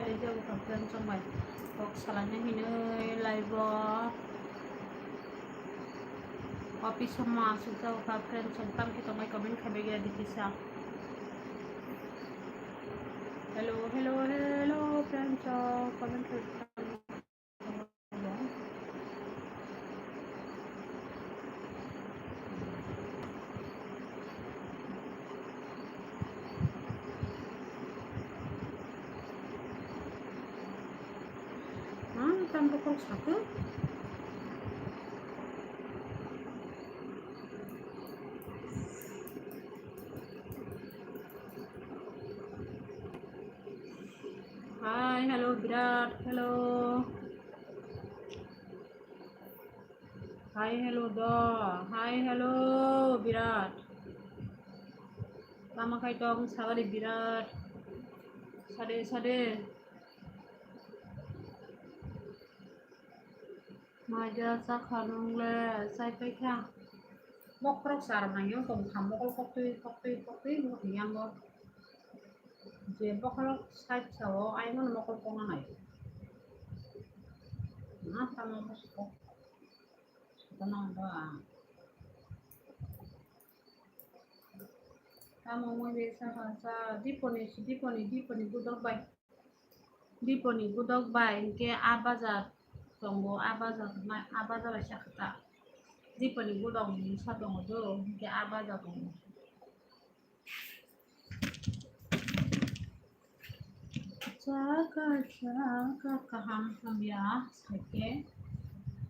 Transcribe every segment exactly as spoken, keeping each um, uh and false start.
Jagukha friends rok bai kok salaina hinwi live o. Office o ma asuk jagukha friends rok, tamkhe tongbai comment khaibai gaya di kisa. Hello, hello, hello friends rok, comment khaibai. Ang tam rokok sakhe. Hi, hello, Birat, hello. Hi, hello, do. Hi, hello, Birat. Tamo khai tong, sagari Birat. Sade, sade. Maja sakha nungle, sai paikha. Bokhorok char mangyo tong kha, mokol koktwi, koktwi, koktwi, wngkha yango. Je bokhorok side sao, ai mano mokol kongna nai. Na, tamo bokhorok. Tamo ang. Tamo mui be sa ha sa, diponi, diponi, diponi, budok bai. Diponi budok bai, hingke a bazar tongo, a bazar ma, a bazar bai sakha ta. Diponi budok ni sa tongo do, hingke a bazar tongo. Chaka, chaka, kaham hamya, sake,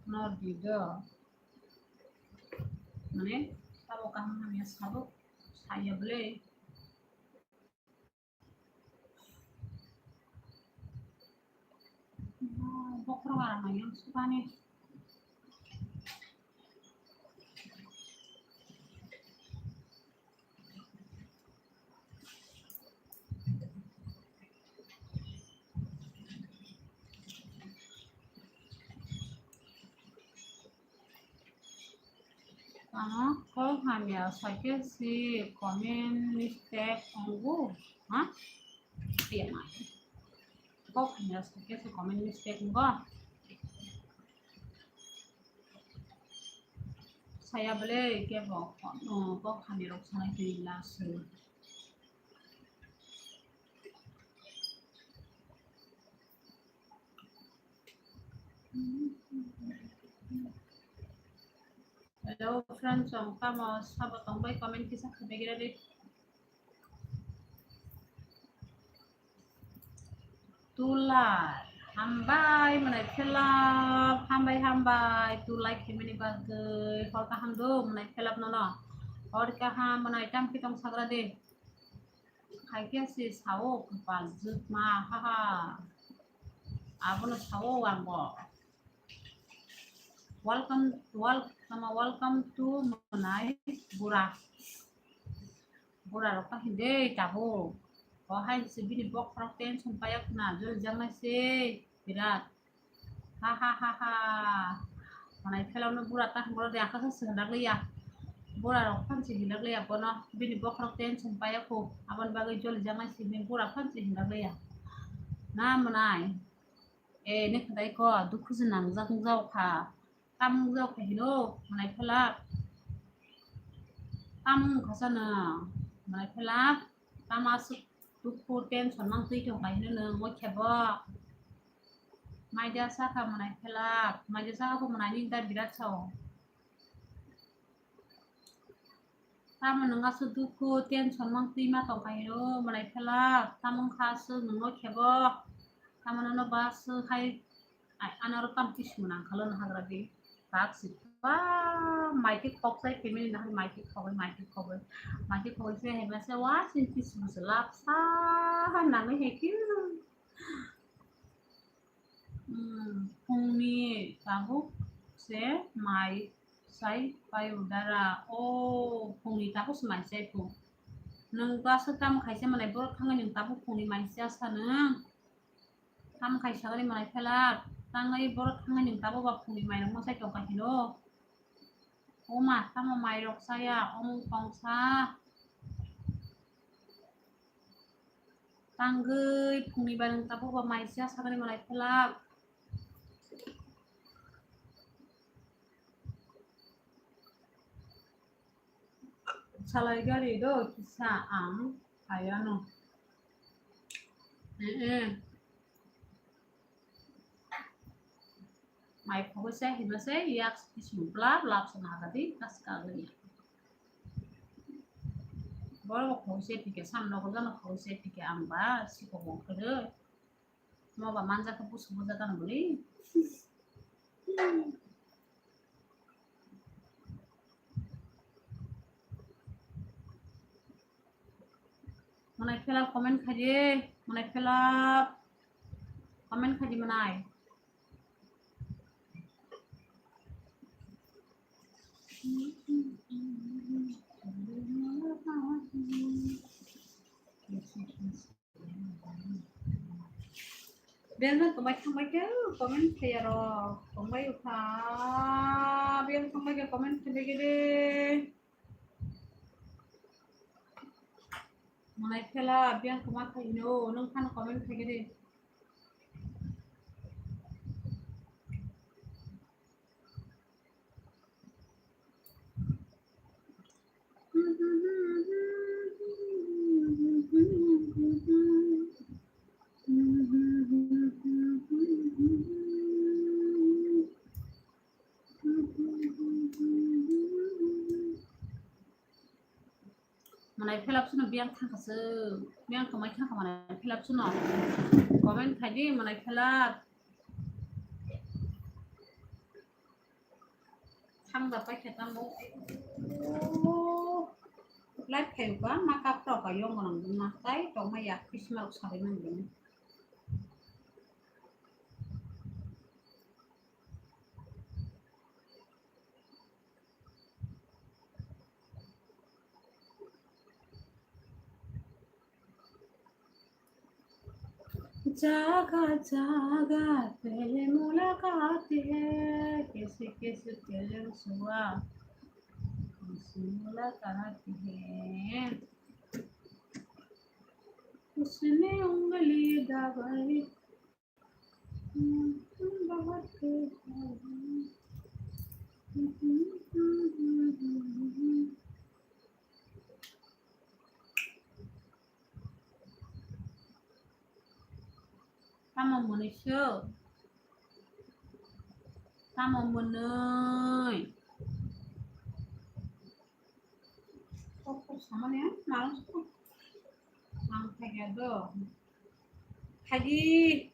no dido. Mane, sabo kaham hamya, sabo, saya bele. Bokhorok aro nang yang sukani. Ano kok hamya sake si comment mistake tongo, ha? Iya, ma. Kok hamya sake si comment mistake tongo. Saya bele kebo, oh, kok hamya rok sanai twi lasu. Hello friends, chong tamo sabo tongbai comment kisa khaibai gira di. Tulai, hambai mwnai phelap, hambai hambai tulai khimini bagwi, hor kaham do mwnai phelap nono, hor kaham mwnai tamkhe tong sagra di. Khaikhe se sao kwpal jwkma, haha. Abono sao ang bo. Welcome, wel-, tama welcome to mwnai bura. Bura rok ta hinde tabuk. O hai se bini bokhorok tension paiyakna, jol jaknai se birat. Ha ha ha ha. Mwnai phelokno bura ta hwnwi de, akha se hinlak liya. Bura rok phan se hinlak liya bono. Bini bokhorok tension paiya kho. Aboni bagwi joli jaknai simi bura phan se hinlak liya. Na mwnai. E, ne khatai ko, dukhu se nangjak wng jao kha. Tam wng jao kha hino, mwnai phelak. Tam wng kha sa no, mwnai phelak. Tam aswk dukhu tension mang twi tong kha hino nwng, o khe bo. Maida sakha mwnai phelak, maida sakha bo mwnai ni da birat sao. Tamo nwng aswk dukhu tension mang twi ma tong kha hino mwnai phelak, tamo wngkha aswk nwng no khe bo. Tamo nono ba aswk hai, ai, ano oro tam tisung nang kha lo no hagra di. Bak si ba mai khe khok sai family na hai mai khe khogwi, mai khe khogwi, mai khe khogwi se hai ma se wa sin tisung se lap sa nang hai khe. Hmm, phungni tabuk se mai sai paio dara. O, phungni tabuk se mai sai phu. Nwng to aswk tamo khaisa mwnai borok thangwi nwng tabuk phungni mai sa sa nwng. Tamo khaisa gari mwnai phelak. Tangwi borok thangwi nwng tabuk ba phungni mai rok mwsai tong kha hino. O ma, tamo mai rok saya, omo tong sa. Tangwi phungni bai nwng tabuk bo mai cha sakani manai phelak. Salai gari do kisa ang ayano. Eh, eh. Mai phogwi se hino se yak kising bla bla se nagadi kas kagwi. Boro phogwi se tike sam nogo jono phogwi se tike ang ba siko bongkhe de. Mo ba manja khe busu buja tang boli. Manai phelak comment khaidi, manai phelak comment khaidi manai. Belno tongbai thangbai khe comment khaiya rok tongbai ukha. Bel tongbai khe comment khaibai khe de. Manai phela biyang kwma khaino, nwng phano comment khaigwi di. Manai phelap suno biyang thangkha se, biyang kwmai thangkha manai phelap suno. Comment khaidi manai phelap. Thangda paikha tamo. Live khayo ba ma kap rok ba yong nang na tai tongma yak pisma rok sabai man. जगह जगह पे मुलाकात है, किसी किसी के हुआ, किसी मुलाकात है। उसने उंगली दबाई। Tamo mwnwi suk? Tamo mwnwi? Kok kok samani ang malang suk. Ang khaikha do. Khaidi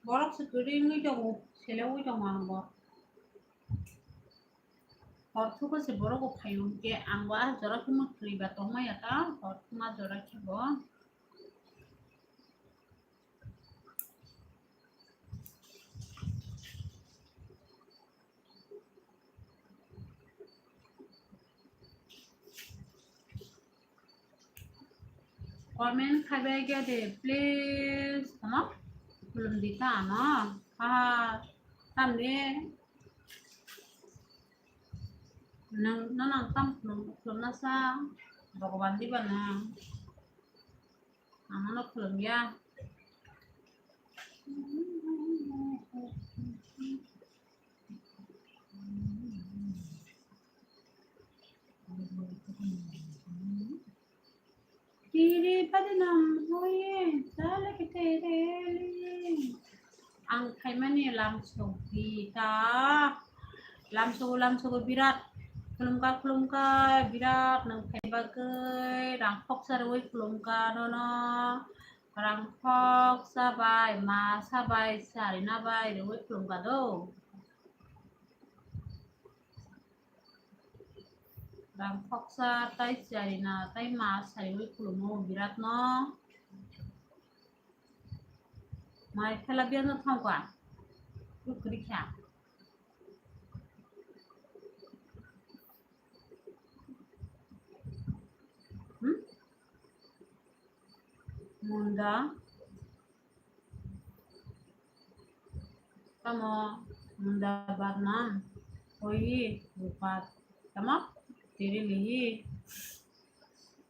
borok se kwrwi wngwi tongo, sele wngwi tongo ang bo. Hor thugo se borok bo phaio hwnkhe ang bo ah jora khe mwkhwrwi ba tongmaya ta, hor thuma jora khe bo. Comment khaibai khe de, please. Tamo? Khulum di ta ano. Ha, tamni. Nang, no nang tam khulum, khulum na sa. Bhagwan di ba nang. Ang no khulum ya. Kiri pada nam hoye, sale ke tere li. Ang khaimani lamsok di ta. Lamsogo, lamsogo birat. Khulumkha, khulumkha, birat nwng phai bagwi rang khoksa rwui khulumkha nono. Rang khoksa bai, masa bai, sarina bai rwui khulumkha do. Rang khoksa tai charina tai ma sariwi khulumo birat no. Mai phela biya no thangkha. Kwrwi kha. Hmm? Munda. Tamo munda badna. Hoyi rupat. Tamo tiri liyi.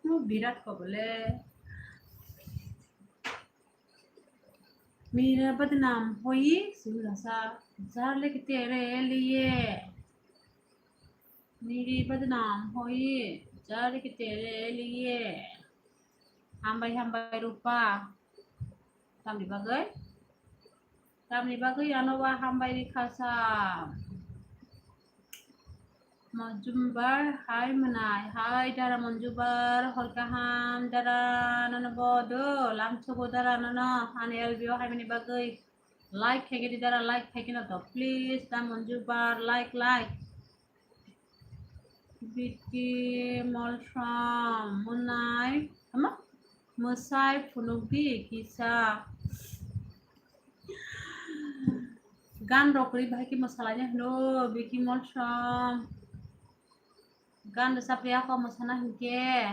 No birat ko bole. Mera badnam hoye, simi lasa, jar le kete re liye. Meri badnam hoye, jar kete re liye. Hambai, hambai, Rupa. Tamni bagwi? Tamni bagwi ano ba hambai rikha sa. Monjubar, hai mwnai, hai dara Monjubar, hor kaham, dara nono bodo, lamsogo dara nono, ani L B O hai mani bagwi. Like khaikhe di dara, like khaikhe no to, please, da Monjubar, like, like. Biti Molsom, mwnai, ama? Mwsai phunukdi kisa. Gan rok kwrwi bahai khe mwsalaina hwno, Biti Molsom. Gan rwchap rwya kho mwsana hinkhe,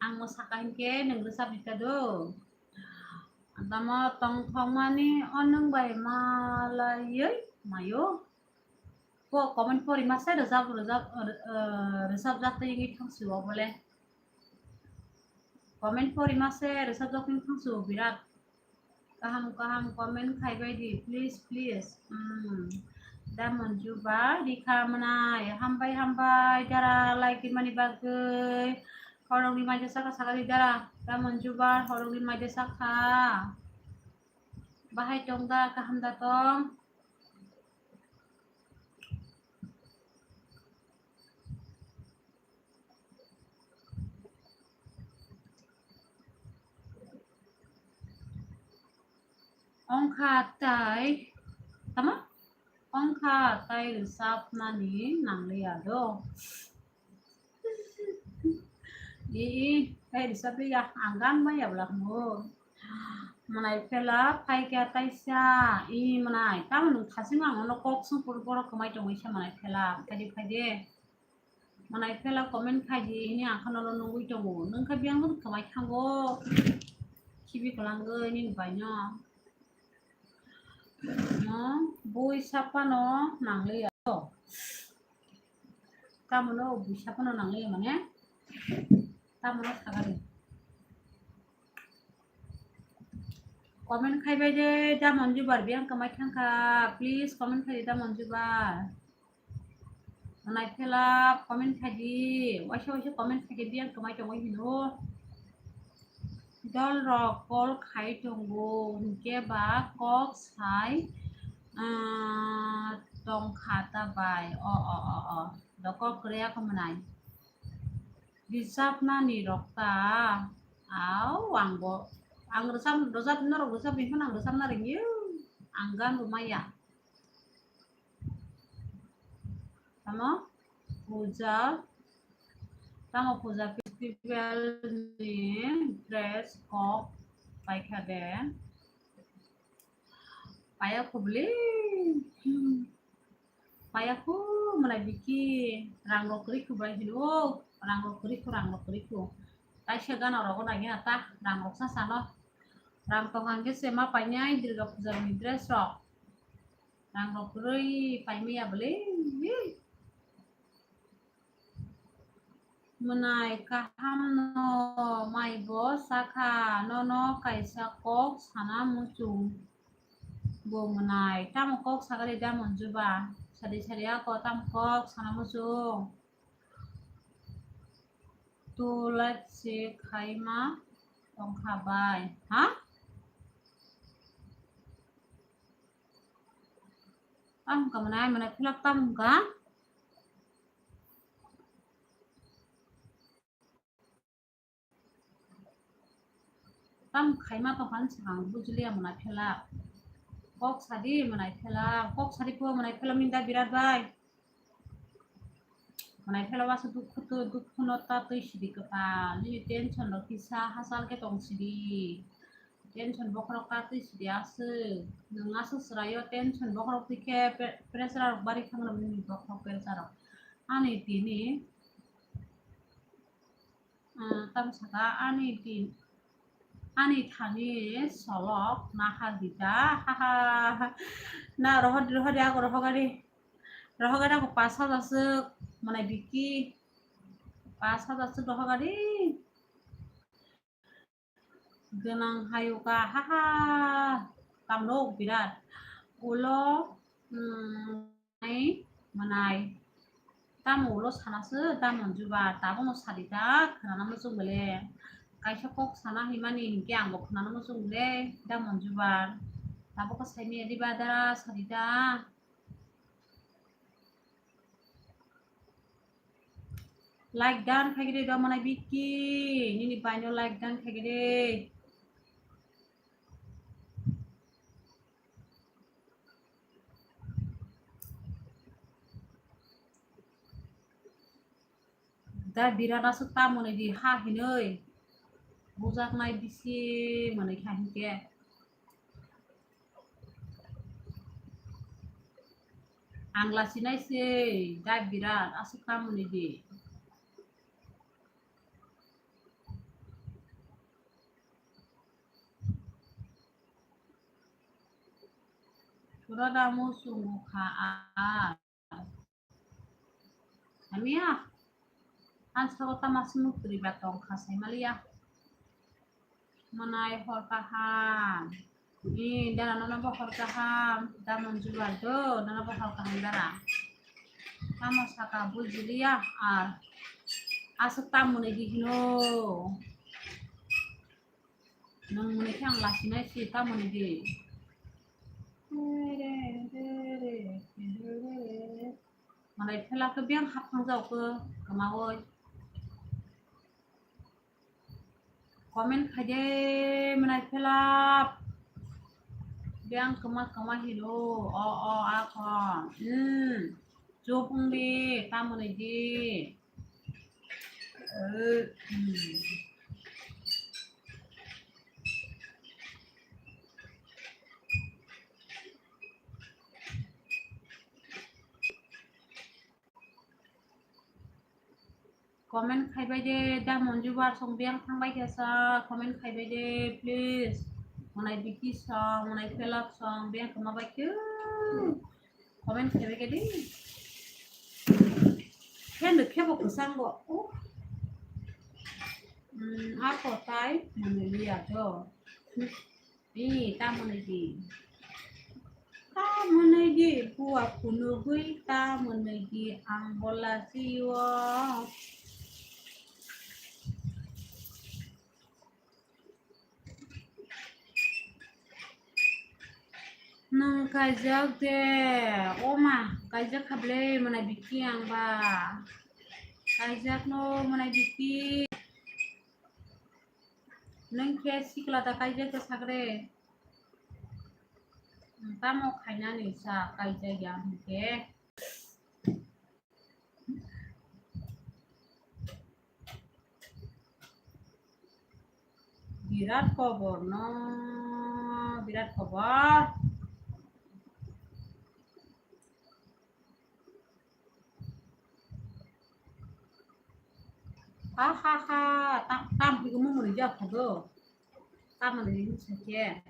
ang mwsaka hinkhe nwng rwchap rwkha do. Tamo tongthokmani o nwng bai malaiwi maio. Po comment pori mase rwchap, rwchap, eh, rwchapjak tei wngwi thangsi o bole. Comment pori mase rwchapjak tei thangsi o birat. Kaham kaham comment khaibai di, please, please. Hmm. Da Monjubar, rikha mwnai, hambai, hambai, dara like mani bagwi. Horongni maide saka saka di dara, da Monjubar, horongni maide saka. Bahai tong da, kaham da tong? Ongkha tai, tama? Ongkha tai rwchapnani nangliya do. I, i, tai rwchap liya, ang gan maya bwla hwngo. Mwnai phela phaikha taisa, i mwnai, tamo nwng thasing ang ono kok sung pur poro kwmai tongwi se mwnai phela, phaidi phaidi. Mwnai phela comment khaidi hini ang khano nugwi tongo. Nwng khe biyang kwmai thango. Khibi kwlangwi nini baino. No, bui sapano nangliya. Tamono bui sapano nangliya mane? Tamono sagari. Comment khaibai de, da Monjubar biyang kwmai thangkha. Please comment khaidi da Monjubar. Mwnai phela comment khaidi, waisa waisa comment khaidi, biyang kwmai tongwi hino. Dol rok call khai tongo, hinkhe ba kok sai, ah, tongkha ta bai. O, o, o, o. Dokok kwrwi ako mwnai. Rwchapnani rok ta. Au, ang bo. Ang rwchap, rwchap, norok rwchap, bini phano ang rwchapna ringya. Ang gan bo maya. Tamo puja, tamo puja festival ni dress kok paikha de. Paya kubli. Paya ku mwnai biki rang rok kwrwi ku bai hino, rang rok kwrwi ku, rang rok kwrwi ku. Taisa gana rogo nai gana ta rang rok sa sano. Rang tong hangke se ma painai Durga puja ni dress rok. Rang rok kwrwi paimaya bwle. Mwnai kaham no mai bo sakha, nono kaisa kok sana muchung bo mwnai. Tamo kok sagari da Monjuba? Sadi sadi ako tamo kok sana muchung. Tulai se khaima tongkha bai. Ha? Tamo ka mwnai, mwnai philak tamo ka? Tamo khaima tongkha ni swkang bujiliya mwnai philak. Kok sadi mwnai philak, kok sadi po mwnai philak minda birat bai. Mwnai phela wasu dukhu to, dukhu no ta twi sidi kwtal. Nini tension rok kisa hachal khe tong sidi. Tension bokhorok ta twi sidi aswk. Nwng aswk chwraio tension bokhorok twi khe pre-, pressure rok bari khe mano nini bokhorok pressure rok. Ani tini, ah, tamo saka ani tin, ani thani solok nahar dita. Ha ha. Na rohor di, rohor di, ako rohor gari. Rohor gari ako pas hajar aswk, mwnai biki. Pas hajar aswk rohor gari. Gwnang hayo ka, ha ha. Tamno birat. Ulo, mm, ai, manai. Tamo ulo sana se, tamo juba, tabo no sadi ta, khana namo chung bele. Kaisa kok sana himani hinke ang bo khana namo chung bele, tamo juba. Tabo ko saimi adi badara sadi ta. Like dan khaigede do manai Biki, nini baino like dan khaigede. Da birana se tamoni di ha hinoi. Bujaknai bisi manoi kha hinke. Ang lasinai se da birat aswk tamoni di. Pura da muchungo kha a. Hamya. Ang sago tama sumuk puri ba tong kha sai maliya. Manai hor kaham. Ni dara nono bo hor kaham. Da manju ba do nono bo hor kaham dara. Tamo saka bujiliya ar. Aswk tamoni di hino. Nwng mwnwi khe ang lasinai se tamoni di. Manai phela khe biyang haphangjao khe kwmawi. Comment khaide manai phela biyang kwma kwma hino. O, o, a, kho. Hmm. Chupung di, tamoni di. Comment khaibai de, da Manju bar song biyang thangbai khe sa, comment khaibai de, please. Manai Biki song, manai Phelak song, biyang kwma bai khe. Comment khaibai khe di. Khe no khe bo kwchang bo. Oh. Hmm, a kotai manwi liya to. Ni, tamoni di. Tamoni di, bua phunugwi tamoni di ang bola sio. Nwng kaijak de, o ma, kaijak kha ble, manai Biki ang ba. Kaijak no, manai Biki. Nwng khe sikla da kaijak khe sagre. Tamo khainani sa kaijak ya hwnkhe. Birat kobor no, birat kobor. Ha, ha, ha, tam, tam, igo mo mori jak khago. Tam mori ni sakhe.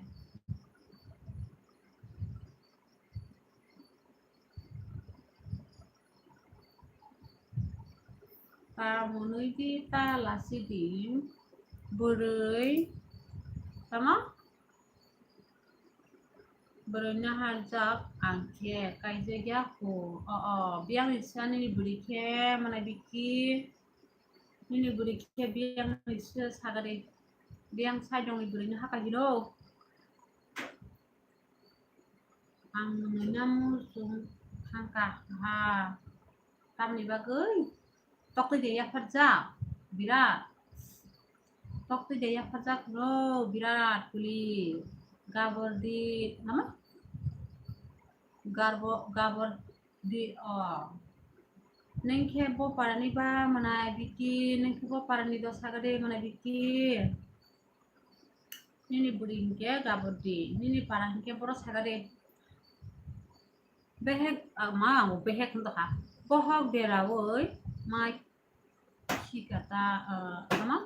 Ta mwnwi di, ta lasi di, bwrwi, tamo? Bwrwi naharjak ang khe kaijak ya kho. O, o, biyang ni sani bwrwi khe, manai Biki, nini bwrwi khe biyang ni se sagari, biyang saidong ni bwrwi ni haka hino. Ang nwngwi namo chwng thangkha ha. Tamni bagwi? Toktwi de yapharjak. Birat. Toktwi de yapharjak no birat kuli. Gabor di, nama? Garbo, gabor di, o. Nwng khe bo parani ba manai Biki, nwng khe bo parani do sagade manai Biki. Nini bwrwi hinkhe gabor di, nini para hinkhe boro sagade. Behek, ah, ma, o behek wng tongkha. Bohok deraui mai khikata, ah, tamo?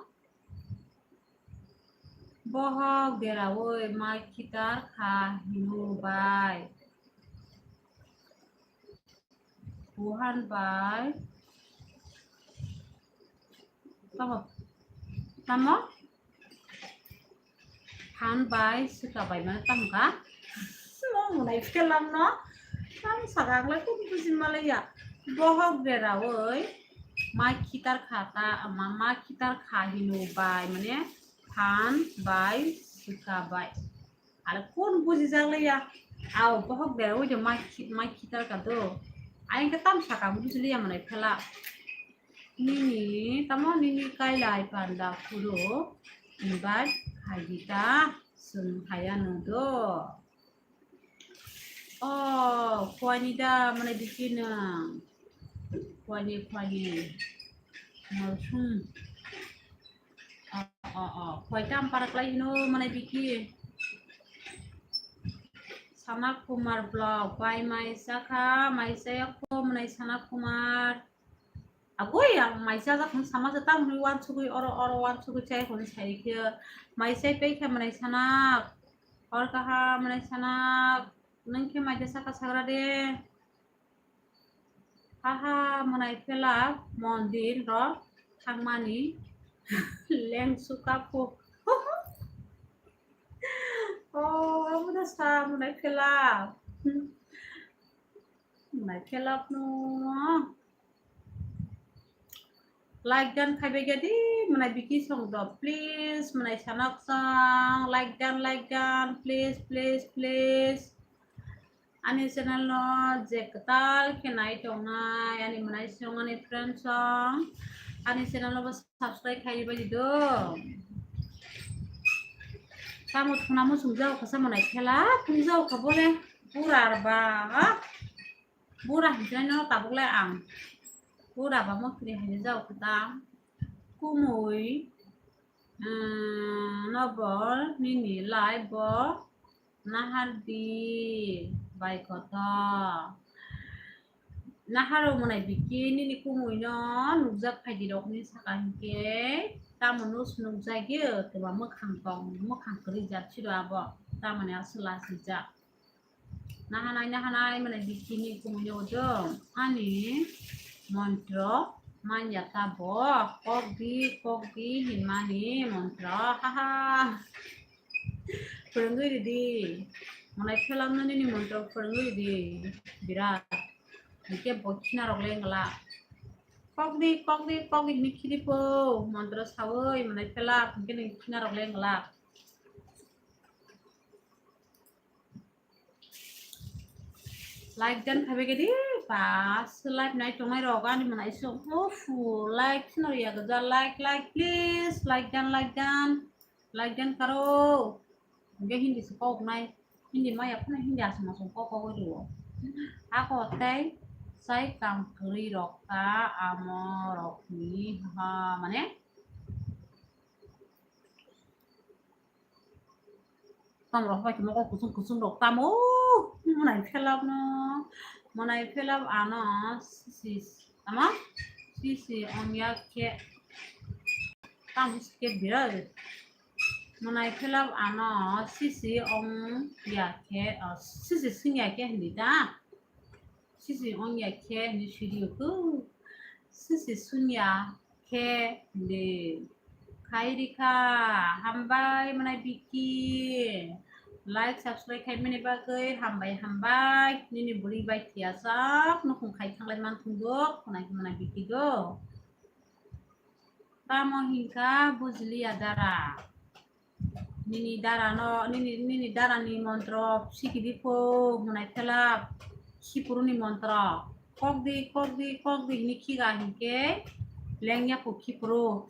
Bohok deraui mai khitar kha hino bai. Buhan bai. Tamo? Tamo? Phan bai swka bai mane tamo kha? Mwnai phelang no. Tam saka ang lai kok buji malaya. Bohok berawi ma khitar kha ta, ma, ma khitar kha hino bai, mane phan bai, suka bai. Ar kun buji jak laya. Au bohok berawi de ma khi-, ma khitar ka do. Ayang ka tam saka ang buji laya mwnai phela. Nini, tamo nini kailai panda phuru invite khaidi ta, chwng haya no do. O, khwani da, mwnai biki nwng. Khwani, khwani. Malsum. O, o, o. Khwai tam parak lai hino, mwnai biki. Sana Kumar vlog, bai mai sakha, mai saya kho, mwnai Sana Kumar. Agoi ang mai chajak hwn sama se tam hwnwi wansugwi oro oro wansugwi chai hwn sai khe mai chai pai khe mwnai sanak. Hor kaham mwnai sanak. Nwng khe mai de saka sagra de. Haha mwnai phela mondir ro thangmani lengsu kaphuk. Oh, amo da sa mwnai phela. Mwnai phela no. Like dan khaibai gadi, mwnai biki song do, please, mwnai sanok song, like dan, like dan, please, please, please. Ani channel no je kwtal khe nai tongnai, ani mwnai song, ani friend song, ani channel no bo subscribe khai bai di do. Tamo thuna mo sung jao khasa mwnai phela, thung jao kha bole, pura ba, ha? Bura hwnkheno tabuk le ang bura ba mokri hai jao khe ta kumui, mm, no bo nini life bo nahar di bai koto. Naharo mwnai biki nini kumui no nukjak phaidi rok ni saka hinkhe tamo no nukjagyo twma mwkhang tong mwkhang kwrwi jat siro abo tamoni aswk lachijak. Nahanai, nahanai, mane bikini kumui no do. Ani montro manya ta bo. Kok di, kok di, hinmani montro. Haha. Phwrwngwi ridi. Mwnai phelang no nini montro phwrwngwi ridi. Birat. Hingke bo khina rok le ngla. Kok di, kok di, kok di, hini khidi po. Montro sawi, mwnai phelak, hingke nini khina rok le ngla. Like dan khabe gedi, pas like nai tongnai rok ani mwnai song. Uff, like sino ya gaja, like, like, please, like dan, like dan, like dan karo. Hingke Hindi se kok nai, Hindi maya phano Hindi asong asong kok kok oi rwo. Ako tei sai kam kwrwi rok ta amo rok ni ha mane. Tamo rok bai khe mokol kusung kusung rok tamo. Mwnai phelap no. Mwnai phelap ano sisi. Tamo? Sisi ongya khe. Tamo se khe birai. Mwnai phelap ano sisi ongya khe. Oh, sisi singya khe hindi ta. Sisi ongya khe hinwi sidi o khe. Sisi sunya khe hinwi khai rikha. Hambai mwnai biki. Like, subscribe khai mani bagwi hambai, hambai. Nini bwrwi bai thiyasok nukhung khai thanglai man thung dok. Khwnai mwnai biki do. Tamo hinkha bujiliya dara. Nini dara no, nini, nini dara ni montro sikidi po, mwnai phelap, khipuru ni montro. Kok di, kok di, kok di, hini khiga hinkhe, lengya po khipuru.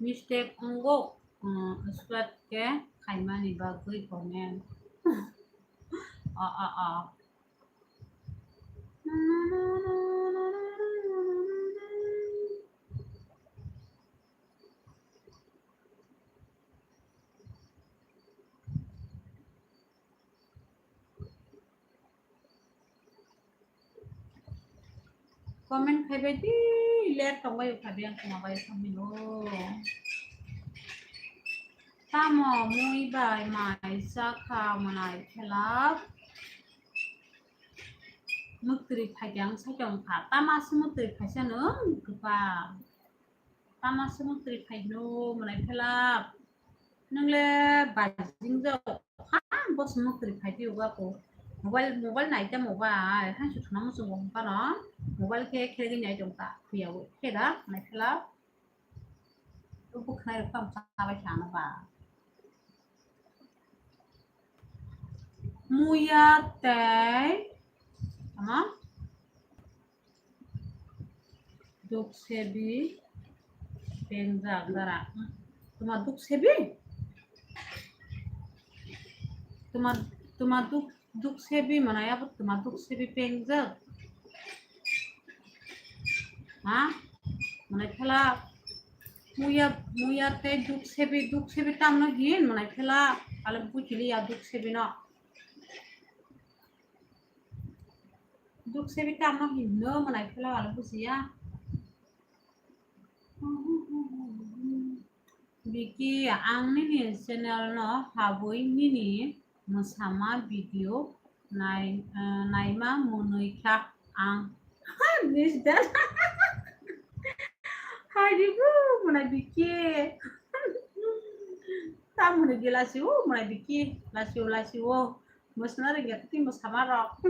Mistake ongo, um, sweat ke khaimani bagwi comment. A, a, a. Comment khai bai di, let tong bai kha beng tong bai kha mino. Tamo mui bai mai sa kha mwnai phelap. Muktri phaikhe ang saikhe wngkha. Tama se muktri phaisa nwng kwpal. Tama se muktri phaino mwnai phela. Nwng le bajingjak ha, bo se muktri phai phiyok ako. Mobile, mobile nai tamo bai. Hai su thuna muchungo hwnkhano. Mobile khe khelegwi nai tongkha. Khuyaui khe da mwnai phela. Bwkhwnai rok tamo chabai kha ano ba. Muya tei tama duk sebi pengjak dara. Tama duk sebi? Tama, tama duk Duk sebi mwnai abo tama duk sebi pengjak. Ha? Mwnai phela muya, muya tei duk sebi, duk sebi tamno hin mwnai phela ale bujili ya duk sebi no. Duk sebi tamno hinno mwnai phela ale bujiya. Biki, ang nini channel no habwi nini mwsama video nai, eh, naima mwnwi kha ang. Miss Dan. Hai di bu, mwnai Biki. Ta mwnwi di lasi o, mwnai Biki. Lasi o, lasi o. Mwsana rwngya tei mwsama rok.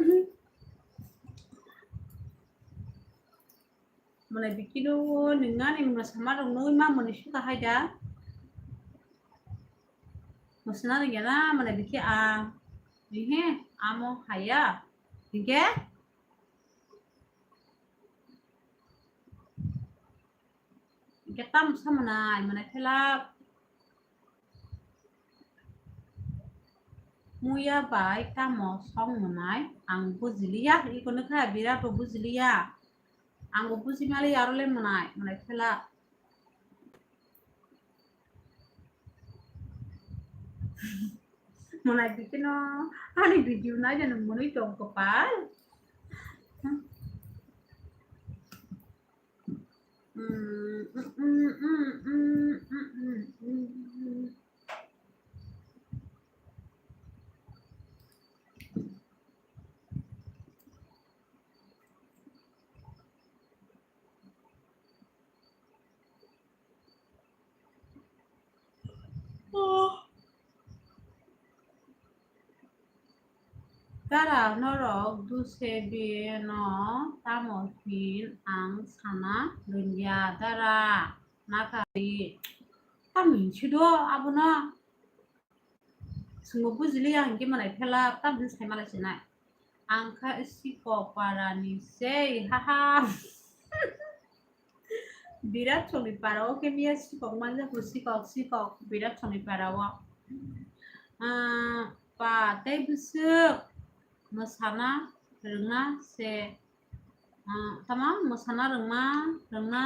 Mwnai Bikino nini mwsama rok nugwi ma mwnwi suka hai da. Mwsana rwngya na mwnai Biki a. Hihi amo haya. Hinkhe Hinkhe tamo sa mwnai, mwnai phela muya bai tamo song mwnai ang bujiliya, iko nukha birat bo bujiliya, ang bo buji maliya aro le mwnai, mwnai phela. Mwnai Bikino ani video nai jani mwnwi tong kwpal. Dara, norok duk sebi no tamo hin ang sana rwngya dara, nakari. Tamo hin sido abono. Chwngbo bujiliya hinkhe mwnai phela tamo hin sai malai sinai. Ang kha sikok parani sei, haha. Birat songni para o khe miya sikok manjak bo sikok, sikok birat songni para o. Ah, pa tei bwswk mwsana rwngna se, ah, tama mwsana rwngma, rwngna,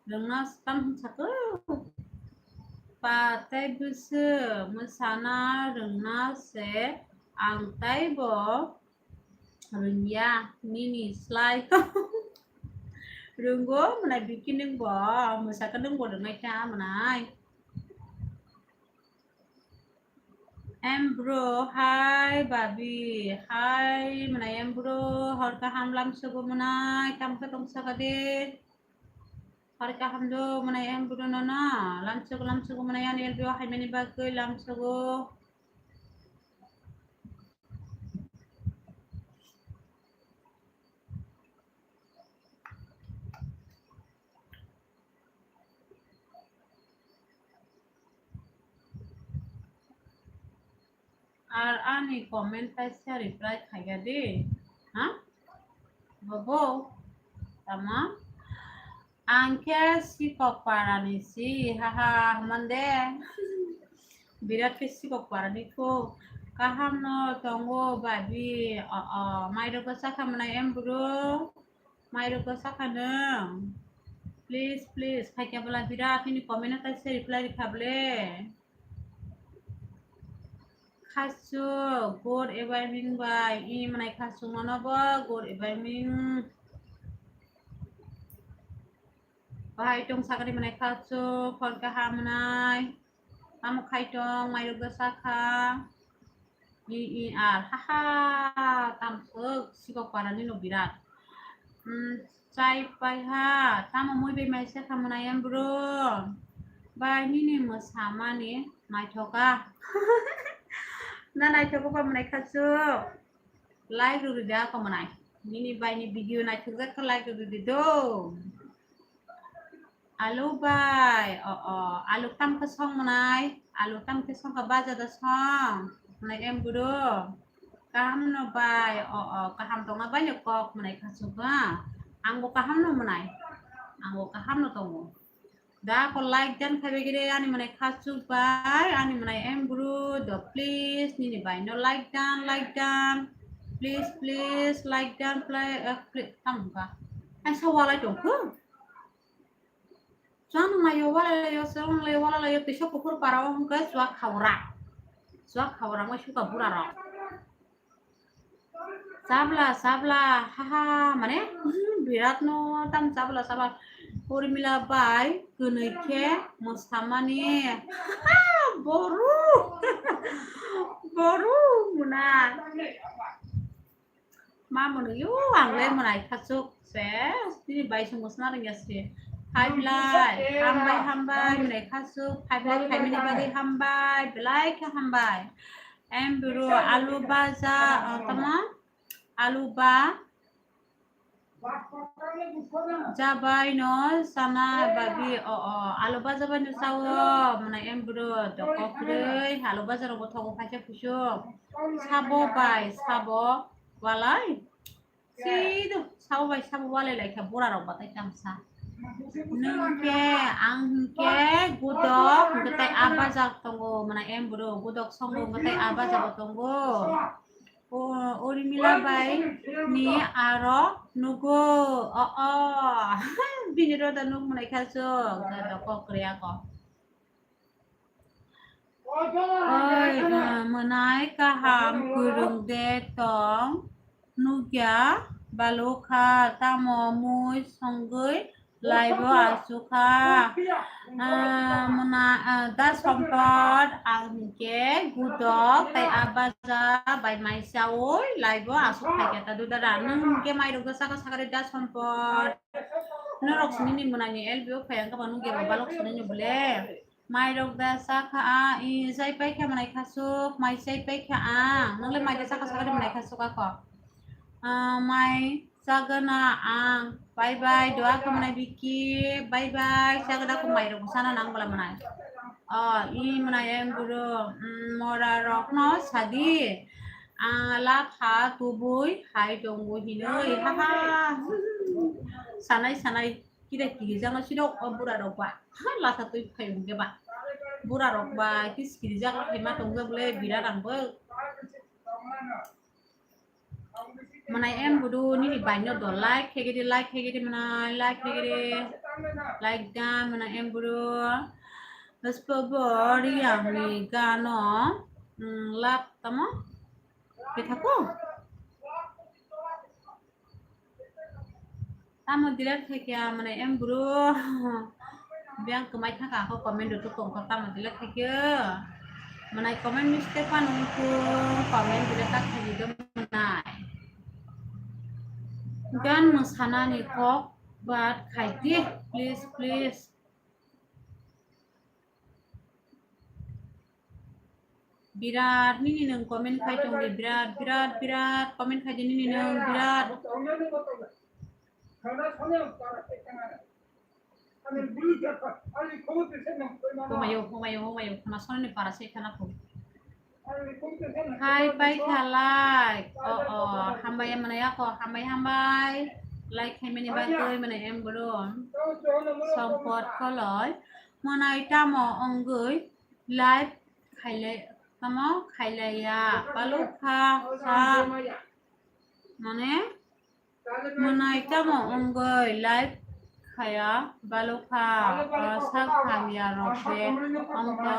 rwngna tam hinsa khe pa tei bwswk mwsana rwngna se ang tei bo rwngya nini slai. Rwngo mwnai Biki nwng bo mwsakhe nwng bo rwngnai ta mwnai. Em bro, hai babi, hai mwnai em bro, hor kaham lamsogo mwnai, tamo khe tong saka de. Hor kaham do mwnai em bro no na, lamsogo, lamsogo mwnai ani el bro hai mani bagwi lamsogo. Ar ani comment kaisa reply khaiya di, ha? Bobo, tama? Ang khe sikok parani si, haha, mande. Birat khe sikok parani kho. Kaham no tongo babi, o, o, mairok bwsa khamnai em bro. Mairok bwsa kha nwng. Please, please, khaikya bwla birat nini comment no kaisa reply rikha bwle. Khasuk, good evening bai. Ini mwnai khasuk mano bo, good evening. Bahai tong sakani mwnai khasuk, phone kaham mwnai. Tamo khai tong, mairok bwsa kha. I, i, ar. Ha, ha, tam khuk, sikok para nino birat. Hmm, chai pai ha, tamo mui bai mai se kha mwnai em bro. Bai nini mwsamani naithoka. Na naithoka ba mwnai kha chu. Like rw rwdi ako mwnai. Nini bai ni video naithok jak kha like rw rwdi do. Alu bai, o, o, alu tam khe song mwnai, alu tam khe song kha baja da song, mwnai em bro. Kaham no bai, o, o, kaham tongna bai no kok mwnai kha chuk ha. Ang bo kaham no mwnai, ang bo kaham no tongo. Da ko like dan khai bai gire ani mwnai kha chuk bai, ani mwnai em bro do please, nini bai no like dan, like dan, please, please, like dan, play, eh, please, tam ka. Ai sa walai tong kho. Chwng nai yo, walai lai yo, chwng lai yo, walai lai yo, tisa kuphur para o hwnkhe chwak khaura. Chwak khaura mo suka bura rok. Chabla, chabla, ha, ha, mane, birat no tam chabla, chabla. Urmila bai, kwnwi khe, mwsamani. Boru. Boru, muna. Ma mwnwi yo ang le mwnai khachuk se, tini bai se musna rwngya se. Hai belai, hambai, hambai, mwnai khachuk, hai belai khaimani bagwi hambai, belai khe hambai. Em bro, alu baja, ah, tamo? Alu ba, jabai no sana babi, o, o, alu baja bai no sao, mwnai em bro, doko kwrwi, alu baja rok bo thogo phaisa kusu. Sabo bai, sabo, walai. Sido, sabo bai sabo walai lai kha bura rok batai tamsa. Nwng khe, ang hwnkhe gudok, hwnkhe tai a bajak tongo, mwnai em bro, gudok songo, hwnkhe tai a bajak bo tongo. O, Urmila bai ni aro nugo, o, o. Bini roda nuk mwnai kha chwng, da doko kwrwi ako. Oi, ah, mwnai kaham kwrwng de tong nukya balukha tamo mui songwi laibo asukha. Ah, mwnai, ah, da Sompot ang hinkhe gudok tei abaja bai mai chaui laibo asuk phaikha ta dudara. Nwng hinkhe mairok da chakha sakari da Sompot. Norok sini ni mwnai ni L B O phai ang khe ba nukya ba balok sini ni bole. Mairok da chakha a, i, chai paikha mwnai khasuk, mai chai paikha ang. Nwngle mai da chakha sakha de mwnai khasuk ako. Ah, mai chagana ang. Bye bye, doa kha mwnai Biki. Bye bye, chagana ko mairok sana nang bala mwnai. Oh, i mwnai em buro, mm, mora rokno sadi. Ang lapha tubui hai tongo hinoi, ha ha. Sanai sanai. Kida kiri jang sino o bura rok ba. Ha, lasa twi phai hwnkhe ba. Bura rok ba kis kiri jang khe ma tong jak le bira rang bo. Mwnai em budu nini bai no do like khe gidi, like khe gidi mwnai, like khe gidi. Like da mwnai em budu. Hospo bo riyang ni gano, mm, lap tamo. Khe thako. Tamo delete khai khe mwnai em bro. Biyang kwmai thangkha ako comment rwtwk tongkha tamo delete khai khe. Mwnai comment mistake phano wngkhe comment delete ta khai di do mwnai. Gan mwsanani kok bad khai di please, please. Birat nini nwng comment khai tong di, birat, birat, birat comment khai di nini nwng, birat. Humayo, humayo, humayo, khana sonani para se khana phu. Hai, pai kha like. O, o, hambai mwnai ako, hambai, hambai. Like khaimani bagwi mwnai em bro. Sompot koloi. Mwnai tamo wngwi live khailai, tamo khailaiya, balukha sa, mane, mwnai tamo wngwi live khaya, balukha, ah, sak hamya rok de wngkha.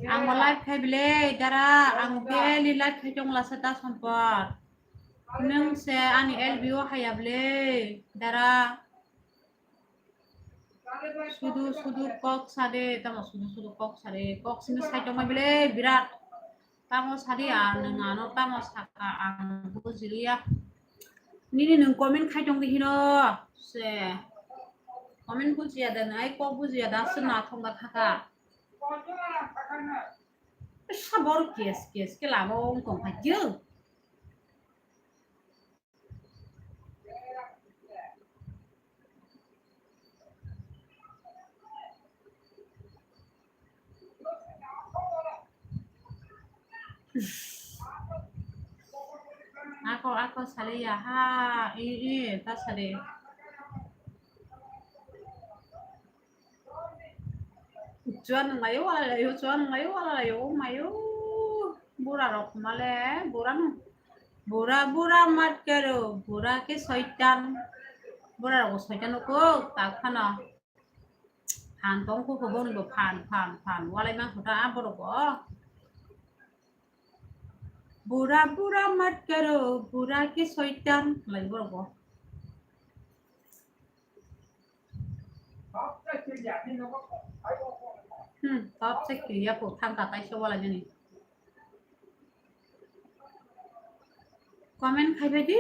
Ang bo live khai bile, dara, ang daily live khai tong lasa da Sompot. Nwng se ani L B O haya bile, dara. Sudu, sudu kok sade, tamo sudu, sudu kok sade, kok sini sai tongma bile, birat. Tamo sadi ar nwng ano tamo saka ang bujiliya. Nini nwng comment khai tong di hino se. Comment bujiya da nwng ai kok bujiya da se nathong da khaka. Sabor kes kes ke labo wng tong kha jeng. Ako, ako saliya ha, i, i, ta sali. Chuan nung layo, wala layo, chuan nung layo, wala layo, oh mayo. Bura rok male, bura nung. Bura, bura mat karo, bura ke soitan. Bura rok soitan ko, tak khana. Phan tong ko, ko boni bo phan, phan, phan. Walai mang kota, ah, borok bo. Bura, bura mat karo, bura ke soitan. Lai borok bo. Hmm, top se kiriya po thang ka tai se wala jani. Comment khai bai di,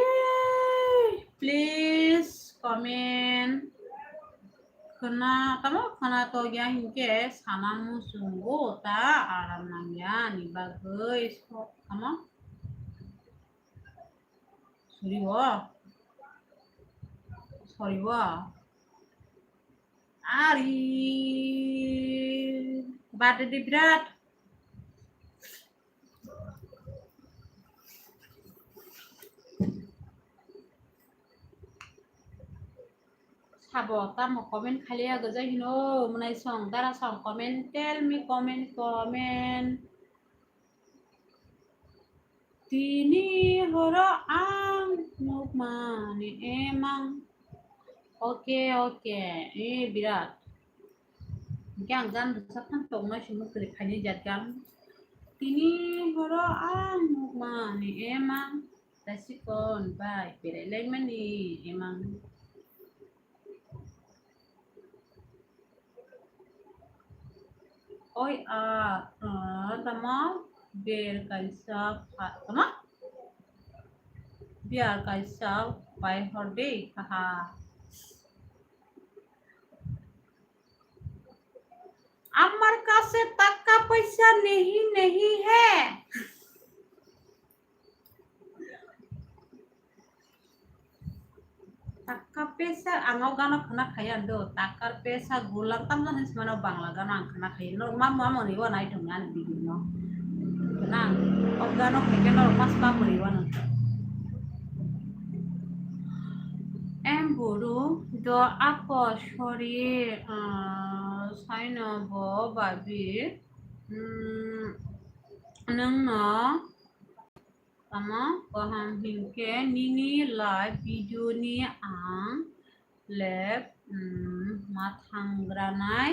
please comment. Khna, tamo khna to ya hinke sana musungo ta aram nangya ni bagwi so, tamo. Soriwo. Soriwo. Ari. Bade di birat. Sabo tamo comment khaliya gajai hino, mwnai song, dara song, comment, tell me, comment, comment. Tini horo ang nukmani emang. Oke, oke. Eh, birat. Hingke ang gan bwsa phang tongma simi kwrwi khaini jat gan. Tini horo ang nukmani emang. Tasikon bai berai laimani emang. Oi, ah, ah, tamo? Ber kaisa pha-, tamo? Biar kaisa pai hor de, haha. আমার কাছে টাকা পয়সা নেই, নেই হে। Taka pesa, ang o gano khna khaya do. Takar pesa gulang tamno hinwi mano Bangla gano ang khna khaya. Norok ma, ma mani wa nai thung ani video no. Nang o gano khaikhe norok mas ma mani wa nang. Em buru do apo sori, ah, saino bo babi. Hmm, nwng no Tamo kaham hinkhe nini live video ni ang lep, mm, ma thangranai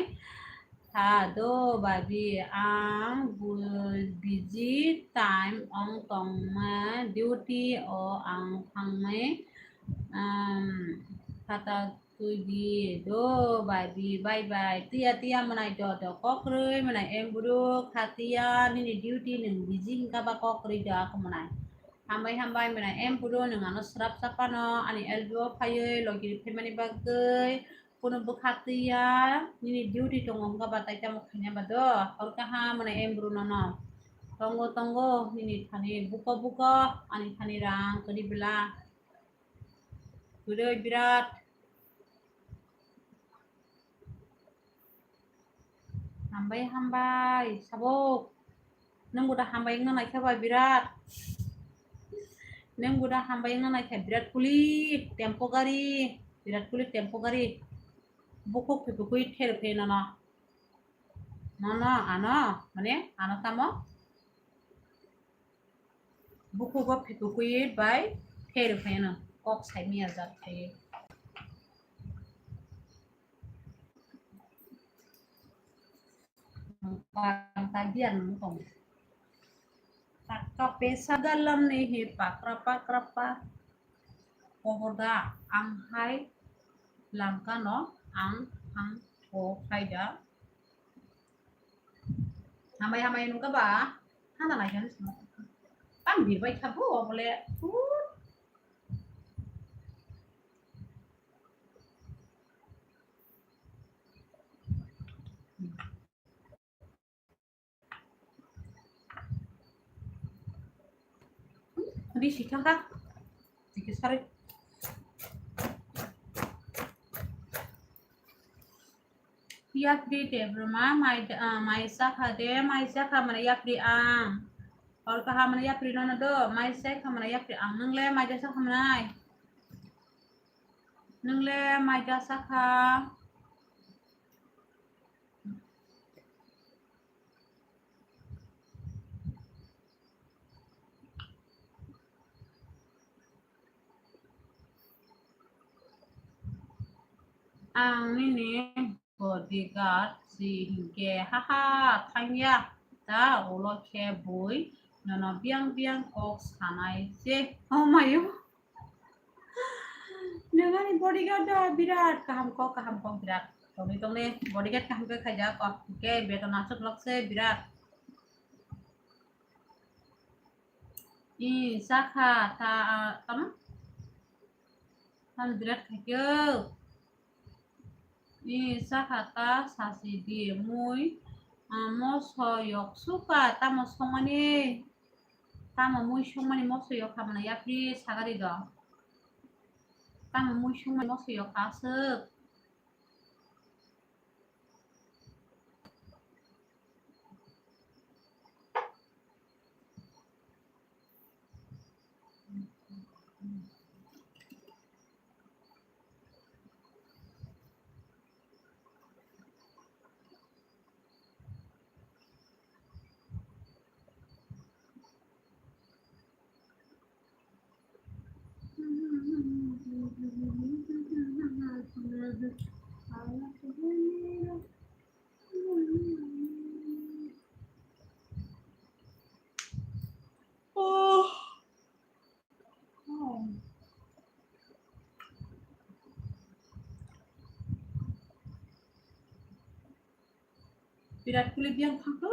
kha do babi, ang bu-, busy time ong tongma duty o ang thangnai, um, khata Twi di do bai di, bye bye. Tiya tiya mwnai do do kokrwi mwnai em buru kha tiya nini duty nwng busy hwnkha ba kokrwi do ako mwnai. Hambai hambai mwnai em buru nwng ano swrap sapano ani L B o phaiwi logi rw phaimani bagwi kunu bwkha tiya nini duty tongo hwnkha ba tai tamo khaina ba do. Hor kaham mwnai em buru nono. Tongo tongo nini thani buko buko ani thani rang kwrwi bwla. Kwrwi birat. Hambai hambai, sabuk. Nwng bo da hambai wngna naikha ba birat. Nwng bo da hambai wngna naikha birat kulik tempo gari, birat kulik tempo gari. Bukhuk phipukui ther phe nono. Nono ano, mane ano tamo? Bukhugo phikukui bai pherwi phaiano kok saimaya jat khaiwi. Bangta biyan wng tong. Taka pesa galam ni hi pakra pakra pa. Koboda ang hai langkano ang ang ko khaida. Hambai hambai nungkha ba? Sana lai jani sama. Tam birbai kha bo obole. Di sikha ka. Sikha sari. Yapri Debbarma, mai, ah, mai sakha de, mai sakha mane yapri ang. Hor kaham mane yapri nono do, mai sakha mane yapri ang. Nung le mai sakha mane ai. Nung le mai sakha. Ang nini bodyguard si hinkhe, haha, thangya da, ulo khe bui nono biyang biyang kok sanai se. Oh mayo. Nini bodyguard da birat kaham kok, kaham kok birat. Tongni tongni bodyguard kaham khe khaijak kok. Hinkhe beton aswk lok se birat. I sakha ta, tamo? Tamo birat khaikhe. I sakha ta sasi di mui, ah, moso yok suka tamo songmani, tamo mui songmani moso yok hamna yapri sagari do. Tamo mui songmani moso yok aswk. Oh. Virat Kohli biyang thangkhu.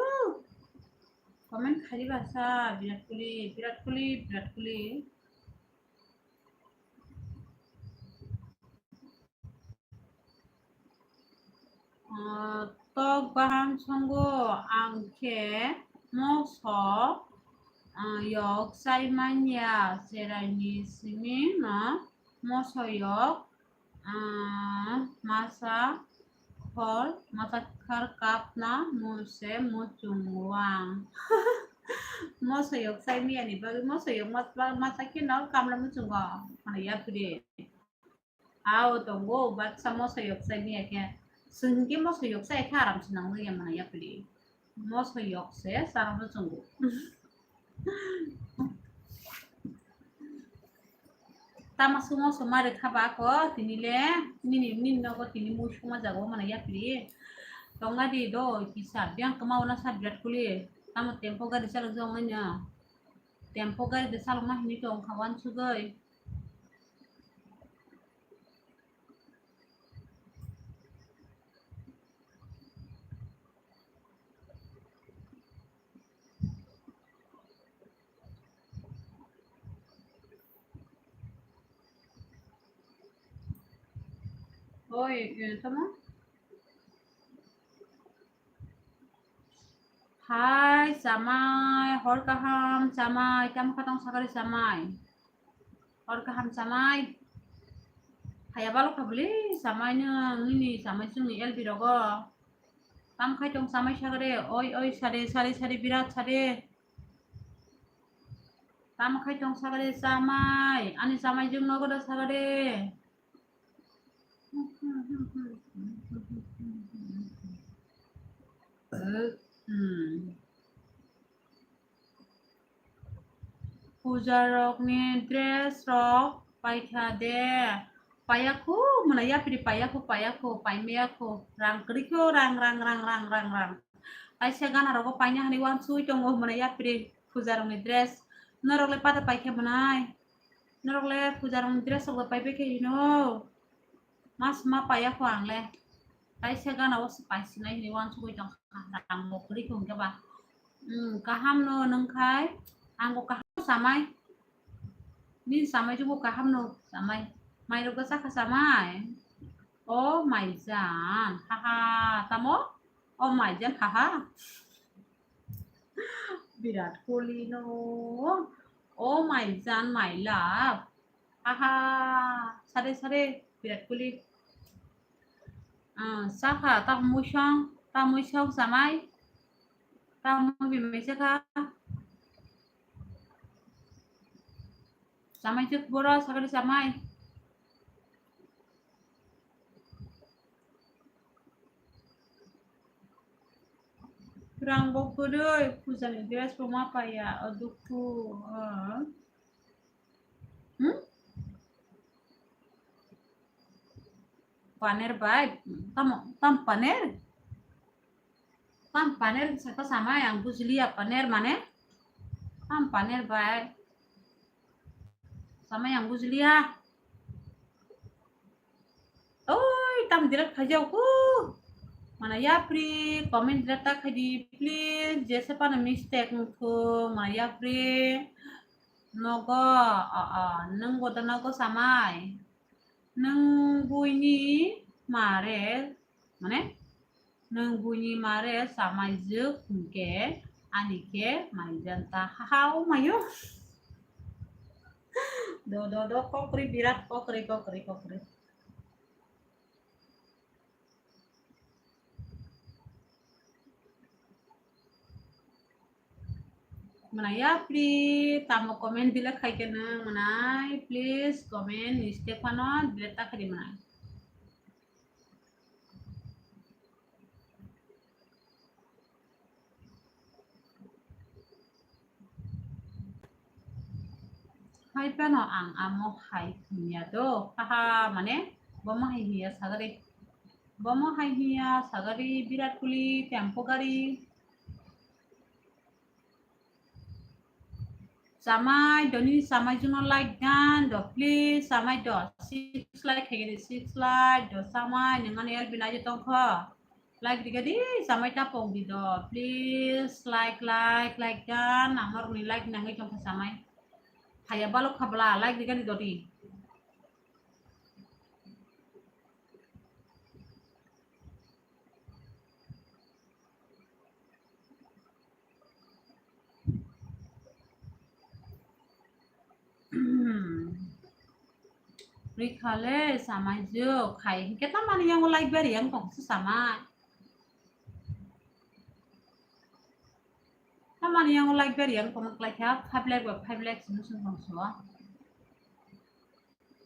Comment khairiba sa Virat Kohli, Virat Kohli, Virat Kohli. Ah, tok baham songo ang khe moso, ah, yok chai manya cheraini simi no moso yok, ah, masa khor, masa khar kapna muse muchung wang. Moso yok chai miyani bagwi moso yok mas-, ba-, masa khe no kamla muchungo, mane yapri. Ao tongo, baksa moso yok chai miya khe. Chwng hinkhe moso yok chai khe aram se nang ya mana yapri. Moso yok se chana muchungo. Tama se moso mari kha ba ko tini le nini, nini nogo tini mui suma jago mana yapri. Tonga di do kisa biyang kama ona sa Virat Kohli. Tamo tempo gari chalok jong nanya. Tempo gari de chalok ma hini tong kha wansugwi. Oi, eh, tamo? Hai, chamai, hor kaham, chamai, tamo kha tong sakari chamai. Hor kaham chamai. Haya balo kha bwle chamai no, nini chamai chwngni L B rogo. Tam khai tong chamai sagade, oi, oi, sade, sade, sade, birat sade. Tam khai tong sagade chamai, ani chamai jwng nogo da sagade. Hmm. Puja rokni dress rok paikha de. Paiya khu, mwnai yapri paiya khu, paiya khu, paimaya khu. Rang kwrwi kho, rang, rang, rang. Kaisa gana rogo paina hani wansugwi tongo, mwnai yapri puja rokni dress. Norok le pada paikha mwnai? Norok le puja rokni dress rok le paibai khe hino? Mas ma paiya kho ang le. Kaisa gana o se paisinai hinwi wansugwi tongkha. Rang bo kwrwi kho hwnkhe ba. Hmm, kaham no nung khai. Ang bo kaham samai. Ni samai jugo kaham no samai. Mai rok bwsa kha samai. O mai jan. Haha. Tamo? O mai jan. Haha. Virat Kohli no. O mai jan, my love. Haha. Sare sare. Virat Kohli. Ah, sakha, ta muisong, ta muisong samai. Ta mubi mai sakha. Samai chuk boro, sakali samai. Rang bo kwrwi, pujani dress bo ma paiya, o dukhu, ah. Hmm? Paner bai, tamo, tam paner? Tam paner saka samai ang bujliya paner mane? Tam paner bai. Samai ang bujliya. Oi, tam direct khaijao ku. Mana yapri, comment direct ta khaidi, please. Jese pana mistake nukhu, mana yapri. Nogo, a, a, nung goda nogo samai. Nung buini mare, mane? Nung buini mare samai juk hingke, ani ke mai janta hahao mayo. Do, do, do, kokri birat kokri, kokri, kokri. Manai yapri, tamo comment delete khai khe nang manai, please comment mistake phano delete ta khaidi manai. Hai phano ang amo hai hinya do, haha, mane bomo hai hiya sagari, bomo hai hiya sagari, Virat Kohli, tempo gari. Chamai, doni chamai juno like dan do, please, chamai do, six like khaigini, six like do, chamai, nengani L B naji tongkho, like digadi, chamai tapok di do, please, like, like, like dan, amorni like nangwi tongkho chamai, haya balok khabla, like digadi dodi. Rikhale samai juk khai hinkhe tamani yango like bari yang tong se samai. Tamani yango like bari yang tong klai kha five lakh ba five lakh sini sung tong so.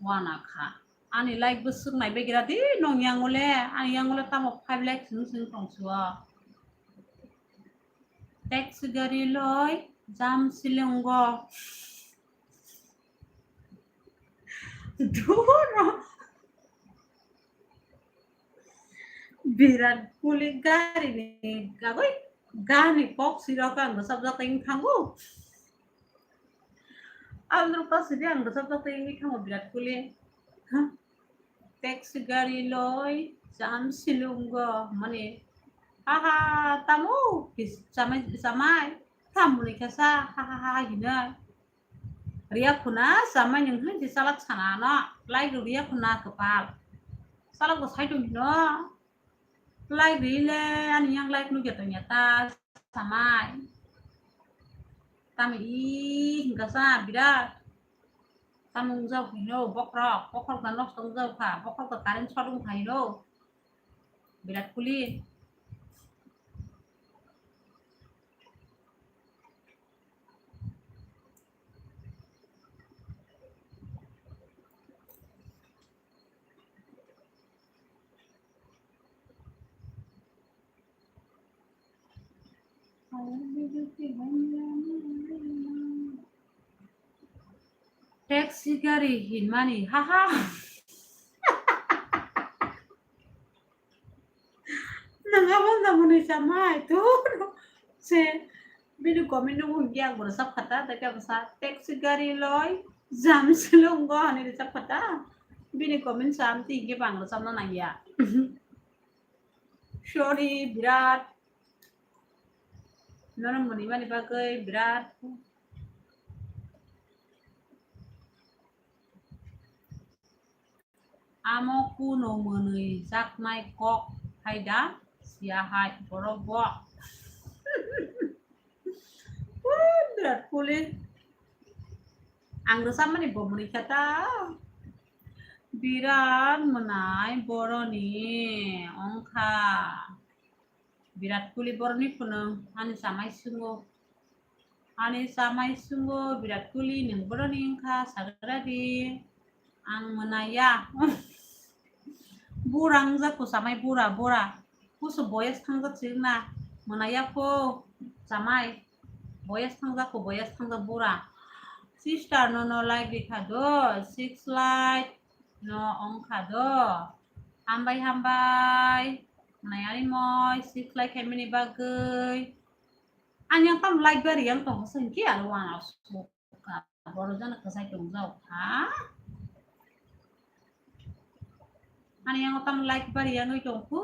Wana kha. Ani like bwswk nai begira di nong yang ole, ani yang ole tamo five lakh sung sung tong suo. Taxi gari loi jam silungo. Duro. Virat Kohli gari ni gagoi gani kok sirok ang bwsajak tong thango. Andro pasidi ang bwsajak twi wngwi thango Virat Kohli. Taxi gari loi jam silungo mani. Haha, tamo? Kis-, chamai, chamai. Tamoni kasa, hahaha, hinoi. Riya khuna, chamai nung hai si salak sana no. Like riya khuna kapal. Salak bo sai tong hino. Like rile, ani yang like nugya tongya ta, samai. Tamo i hingka sa, birat. Tamo wngjak hino, bokrok, bokrok da nosto wngjak kha, bokrok da current short wng kha hino. Virat Kohli. Taxi gari hinmani, haha. Nang abo nang hwnwi chamai, thur. Se, bini comment no hwn khe ang bono sab khata, ta khe bwsa taxi gari loi, jam silungo hwnwi rwchap khata. Bini comment sam ti hwn khe bo ang rwchapna nangya. Sorry, birat. Nono mwnwi mani bagwi birat. Amo kuno mwnwi jaknai kok hai da, siya hai borok bo. Ui, birat kuli. Ang rwchapmani bo mwnwi kha ta. Birat mwnai boroni ongkha. Birat kuli boroni phunung, ani chamai sungo. Ani chamai sungo, birat kuli nwng boroni wngkha, sagra di. Ang mwnaya. Bura wngjakho chamai, bura, bura. Kusu boyes thangjak si wngna. Mwnaya kho chamai. Boyes thangjak kho, boyes thangjak bura. Sister no, no like rikha do, six like no ongkha do. Hambai, hambai. Mwnaya ni moi, six like khaimani bagwi. Ani yang tam like bari yang tong sengki alo wana suka. Boro jana kasai tong jao kha. Ani yang tam like bari yang tong khu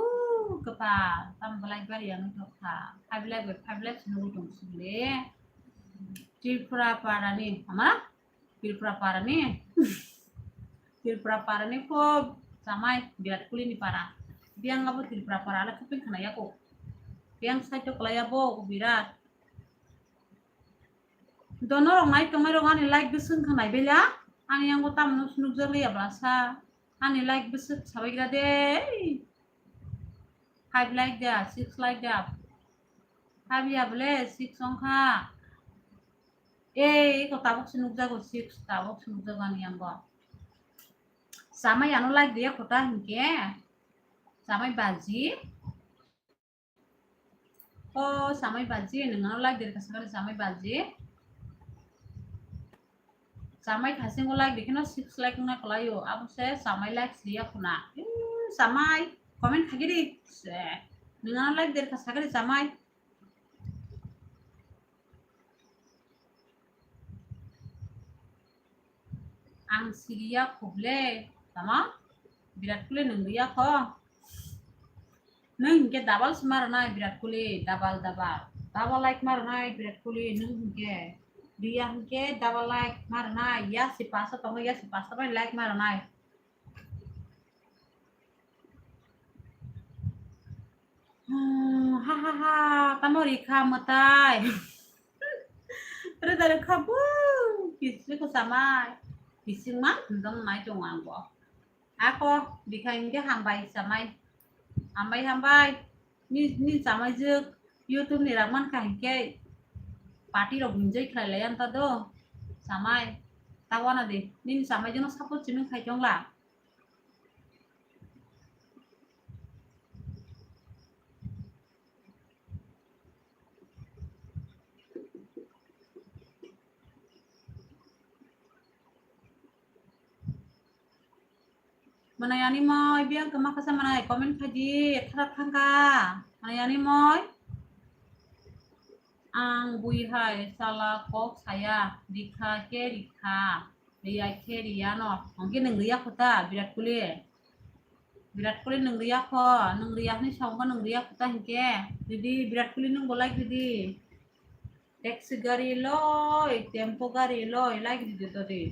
kapa. Tam like bari yang tong kha. Five like, five like sunu tong sule. Tripura parani, ama? Tripura parani. Tripura parani kho chamai birat kuli ni para. Biang abo Tripura para ala khaping khana yako. Biang side to kalaya bo birat. Dono rok nai tongmai rok ani like bwswk wngkha nai bela. Ani yango tamno nukjak liya bwlasa. Ani like bwswk sabai gra de. Five like da, six like da. Five ya bole, six wngkha. Ei, iko tabuk se nukjago, six tabuk se nukjago ani yango. Samai ano like de kota hinkhe. Samai baji. O samai baji, nwng ano like de kha sakani samai baji. Samai thasing o like de kheno six like wngna kwlaio. Abo se samai like sliya khuna. Ih, samai comment khagiri. Se. Nwng ano like de kha sakani samai. Ang siriya khuble, tama? Birat kuli nwng riya kho. Nwng hinkhe double se maro nai Birat kuli, double, double. Double like maro nai Birat kuli, nwng hinkhe. Riya hinkhe double like maro nai, ya si pasta tongo, ya si pasta bai like maro nai. Hmm, ha, ha, ha, tamo rikha mwtai. Rwda rwkha bu, kisi ko samai. Kisingma hindong nai tongo ang bo. Ako, bikha hinkhe hambai samai. Hambai, hambai. Ni, ni chamai jwk YouTube ni rang mankha hinkhe party rok enjoy khlai lai ang ta do. Chamai. Ta wana de. Nini chamai jwkno support chini khai tongla. Mwnai ani moi, biyang kwma kasa mwnai, comment khai di, khara thangkha. Mwnai ani moi. Ang bui hai sala kok saya, rikha khe rikha, riya khe riya no. Hwnkhe nwng riya kho ta, Virat Kohli. Virat Kohli nwng riya kho, nwng riya hwnwi sa wngkha, nwng riya kho ta hinkhe. Didi, Virat Kohli nwng bo like didi. Taxi gari loi, tempo gari loi, like didi to di.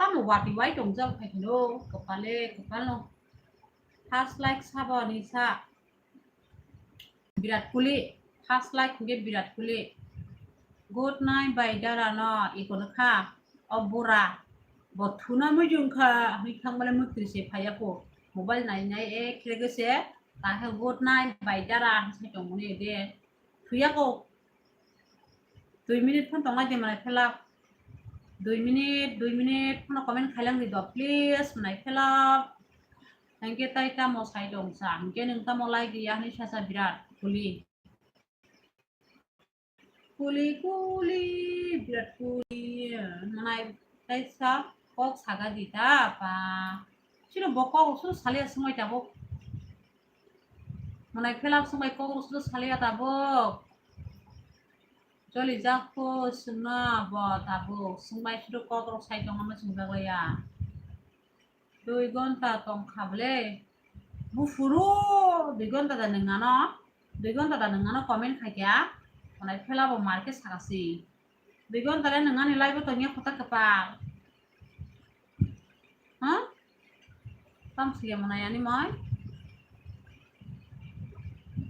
Tamo wati wai tongjak phaikhe no, kwpale, kwpal no. First like sabo ni sa. Virat Kohli, first like hwnkhe Virat Kohli. Good night bai dara no, ikono kha. O bura. Bo thuna mui jung kha, hwnwi thangmale mui twi se phaiya kho. Mobile nai nai ek lege se, ta khe good night bai dara, hwnwi sai tongmani de. Thuya kho. Dui minute phone tongna di mwnai phelak. Dui minute, dui minute phone comment khailang di do, please, mwnai phelak. Hwnkhe tai tamo sai tong sa, hwnkhe nwng tamo like di, ani sasa Virat Kohli. Kohli, Kohli, Virat Kohli, mwnai tai sa kok saga di ta, pa. Chiro bo kok su saliya sumai tabuk. Mwnai phelak sumai kok su saliya tabuk. Choli jak pho swngna bo tabuk. Swngbai phuru kok rok sai tongma swngjaklaiya. Dui gonta tongkha bwle. Buphuru dui gonta da nwng ano. Dui gonta da nwng ano comment khaikha. Onai phela bo market sakasi. Dui gonta le nwng ani live o tongya kota kwpal. Huh? Tam siya mana yani mai.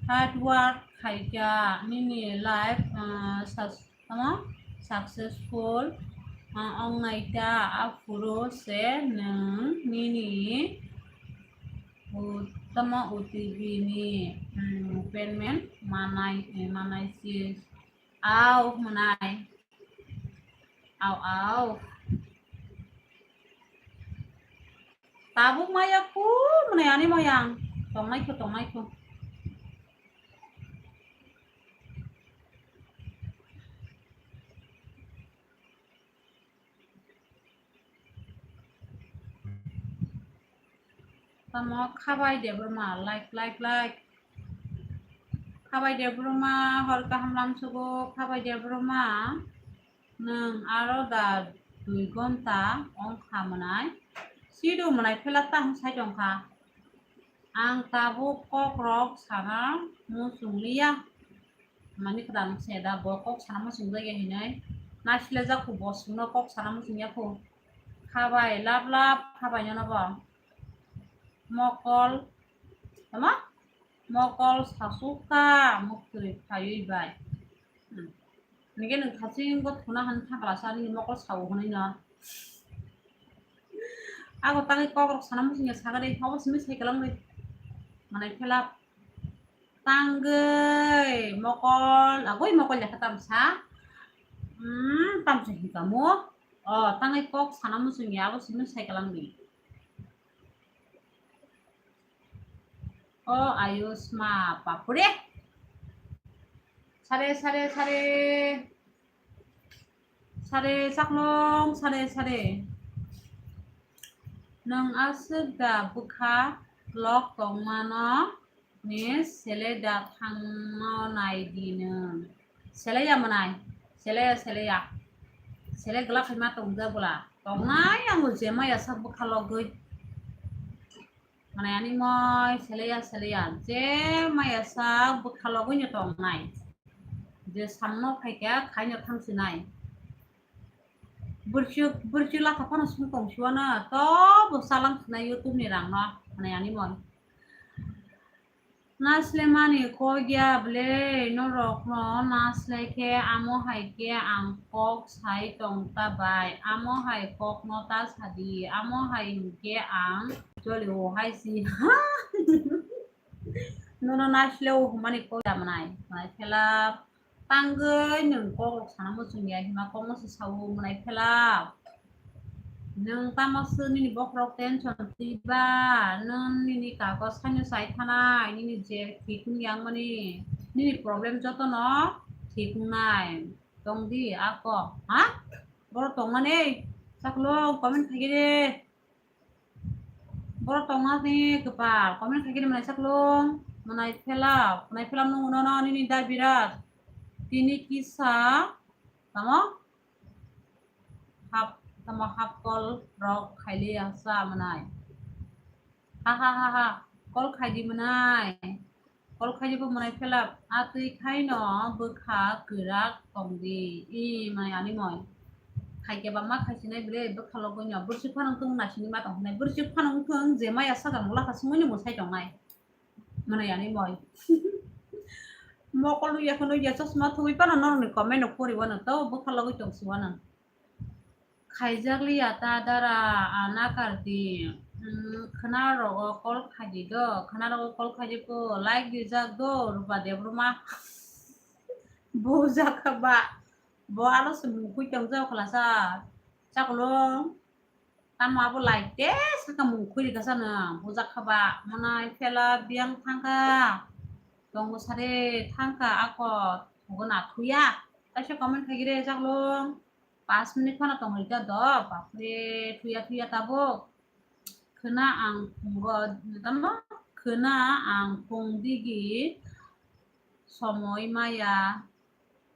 Hard work khaikha nini life, ah, sus-, tamo successful, ah, ong naita aphuru se nwng nini u-, tamo utibini, mm, payment manai, eh, manai si. Au, manai. Au, au. Tabuk maya ku, manai ani mayang. Tongnai kho, tongnai kho. Tamo Khabai Debbarma, like, like, like. Khabai Debbarma, hor kaham lamsugo, Khabai Debbarma. Nwng aro da dui gonta ongkha mwnai. Sidu mwnai phela tang sai tongkha. Ang tabuk kokrok sana muchung liya. Mani kwdang se da bo kok sana muchung jagya hinwi. Naisle jak kho bo sungno kok sana muchung ya kho. Khabai lap lap khabai nyono bo. Mokol, tama? Mokol sasukha muktwi phaiwi bai. Hmm. Nige nwng thaching bo thuna han thangla sa nini mokol sao hwnwi no. Ago tangwi kokrok sana muchung ya sagade, obo simi sai kwlangwi. Manai phela tangwi mokol, agoi mokol lekha tamsa. Hmm, tamsa hikamo. O, tangwi kok sana muchung ya, abo simi sai kwlangwi. O Ayushma, bapure. Sare, sare, sare. Sare, chaklong, sare, sare. Nwng aswk da bwkha lok tongmano ni sele da thangno nai di nwng. Sele ya mwnai? Sele ya, sele ya. Sele glak khai ma tong ja bwla. Tongnai ang je maya sak bwkha logwi. Mane ani moi seleya seleya je maya sak bwkha logwi no tongnai. Je samno phaikha khaino thangsinai. Bwrchuk, bwrchuk lakha phano sung tong siwano to bo chalang sinai YouTube ni rang no mane ani moi. Nasle mani kok ya bwle norok no nasle khe amo hai khe ang kok sai tong ta bai amo hai kok no ta sadi amo hai hinkhe ang jolio hai si ha nono nasle o hwnmani kok ya mwnai mwnai phela. Tangwi nwng kok rok sana muchung ya hima kok no se sao mwnai phela. Nwng tamo se nini bokhorok tension twi ba nwng nini kagoj saino sai thanai nini je thik wng yang mani nini problem joto no thik wngnai tong di ako ha borok tong mani chaklong comment khai di. Borok tongma ni kwpal comment khai khe mwnai chaklong mwnai phela mwnai phela nung no no nini da birat tini kisa tamo hap tamo hap call rok khaili asa mwnai ha ha ha ha call khai di mwnai. Call khai bo mwnai phela, a twi khaino bwkha kwrak tong di. I mwnai ani moi. Khai khe bangma khai sinai bwle bwkha logwi no. Bwrwswk phano wngthung nai sini ma tong hinai. Bwrwswk phano wngthung je maya sajak mula kha sumui no mwsai tong nai. Mwnai ani moi. Mokol nukya khe nukya chosma thubui phano norok ni comment no pori wano to bwkha logwi tong si wano. Khaijak liya ta dara, ana kardi. Hmm, khwna rogo call khaidi do, khwna rogo call khaidi ko, like dijak do, Rupa Debbarma. Bujak ba, bo aro se mukhui tong jao khlasa. Chakolong, tamo abo like te saka mukhui rikasa na, bujak ba, mwnai phela biyang thangka. Tongo sare thangka ako, thogo na thuya. Kaisa comment khaigire chakolong. Pas minute phano tongri ta do, bapre, thuya thuya tabuk. Khwna ang phungo, tamo? Khwna ang phung digi somoi maya,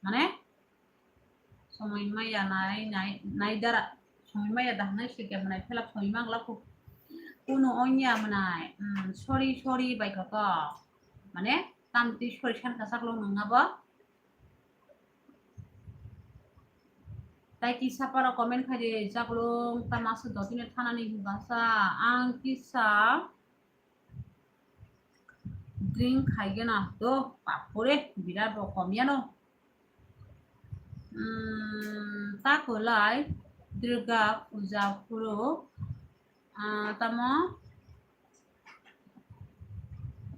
mane? Somoi maya nai, nai, nai dara. Somoi maya da hwnwi sikya mwnai phelap somoi mangla ku. Kuno onya mwnai. Hmm, sorry, sorry, bai koko. Mane, tam twi sorry san kasak lo nung abo. Tai kisa para comment khai di, chaklung, tama se dotino thanani hwnba sa, ang kisa drink khaigena do, bapore, birat rokom yano. Hmm, ta kwlai, Durga puja phuru, ah, tamo,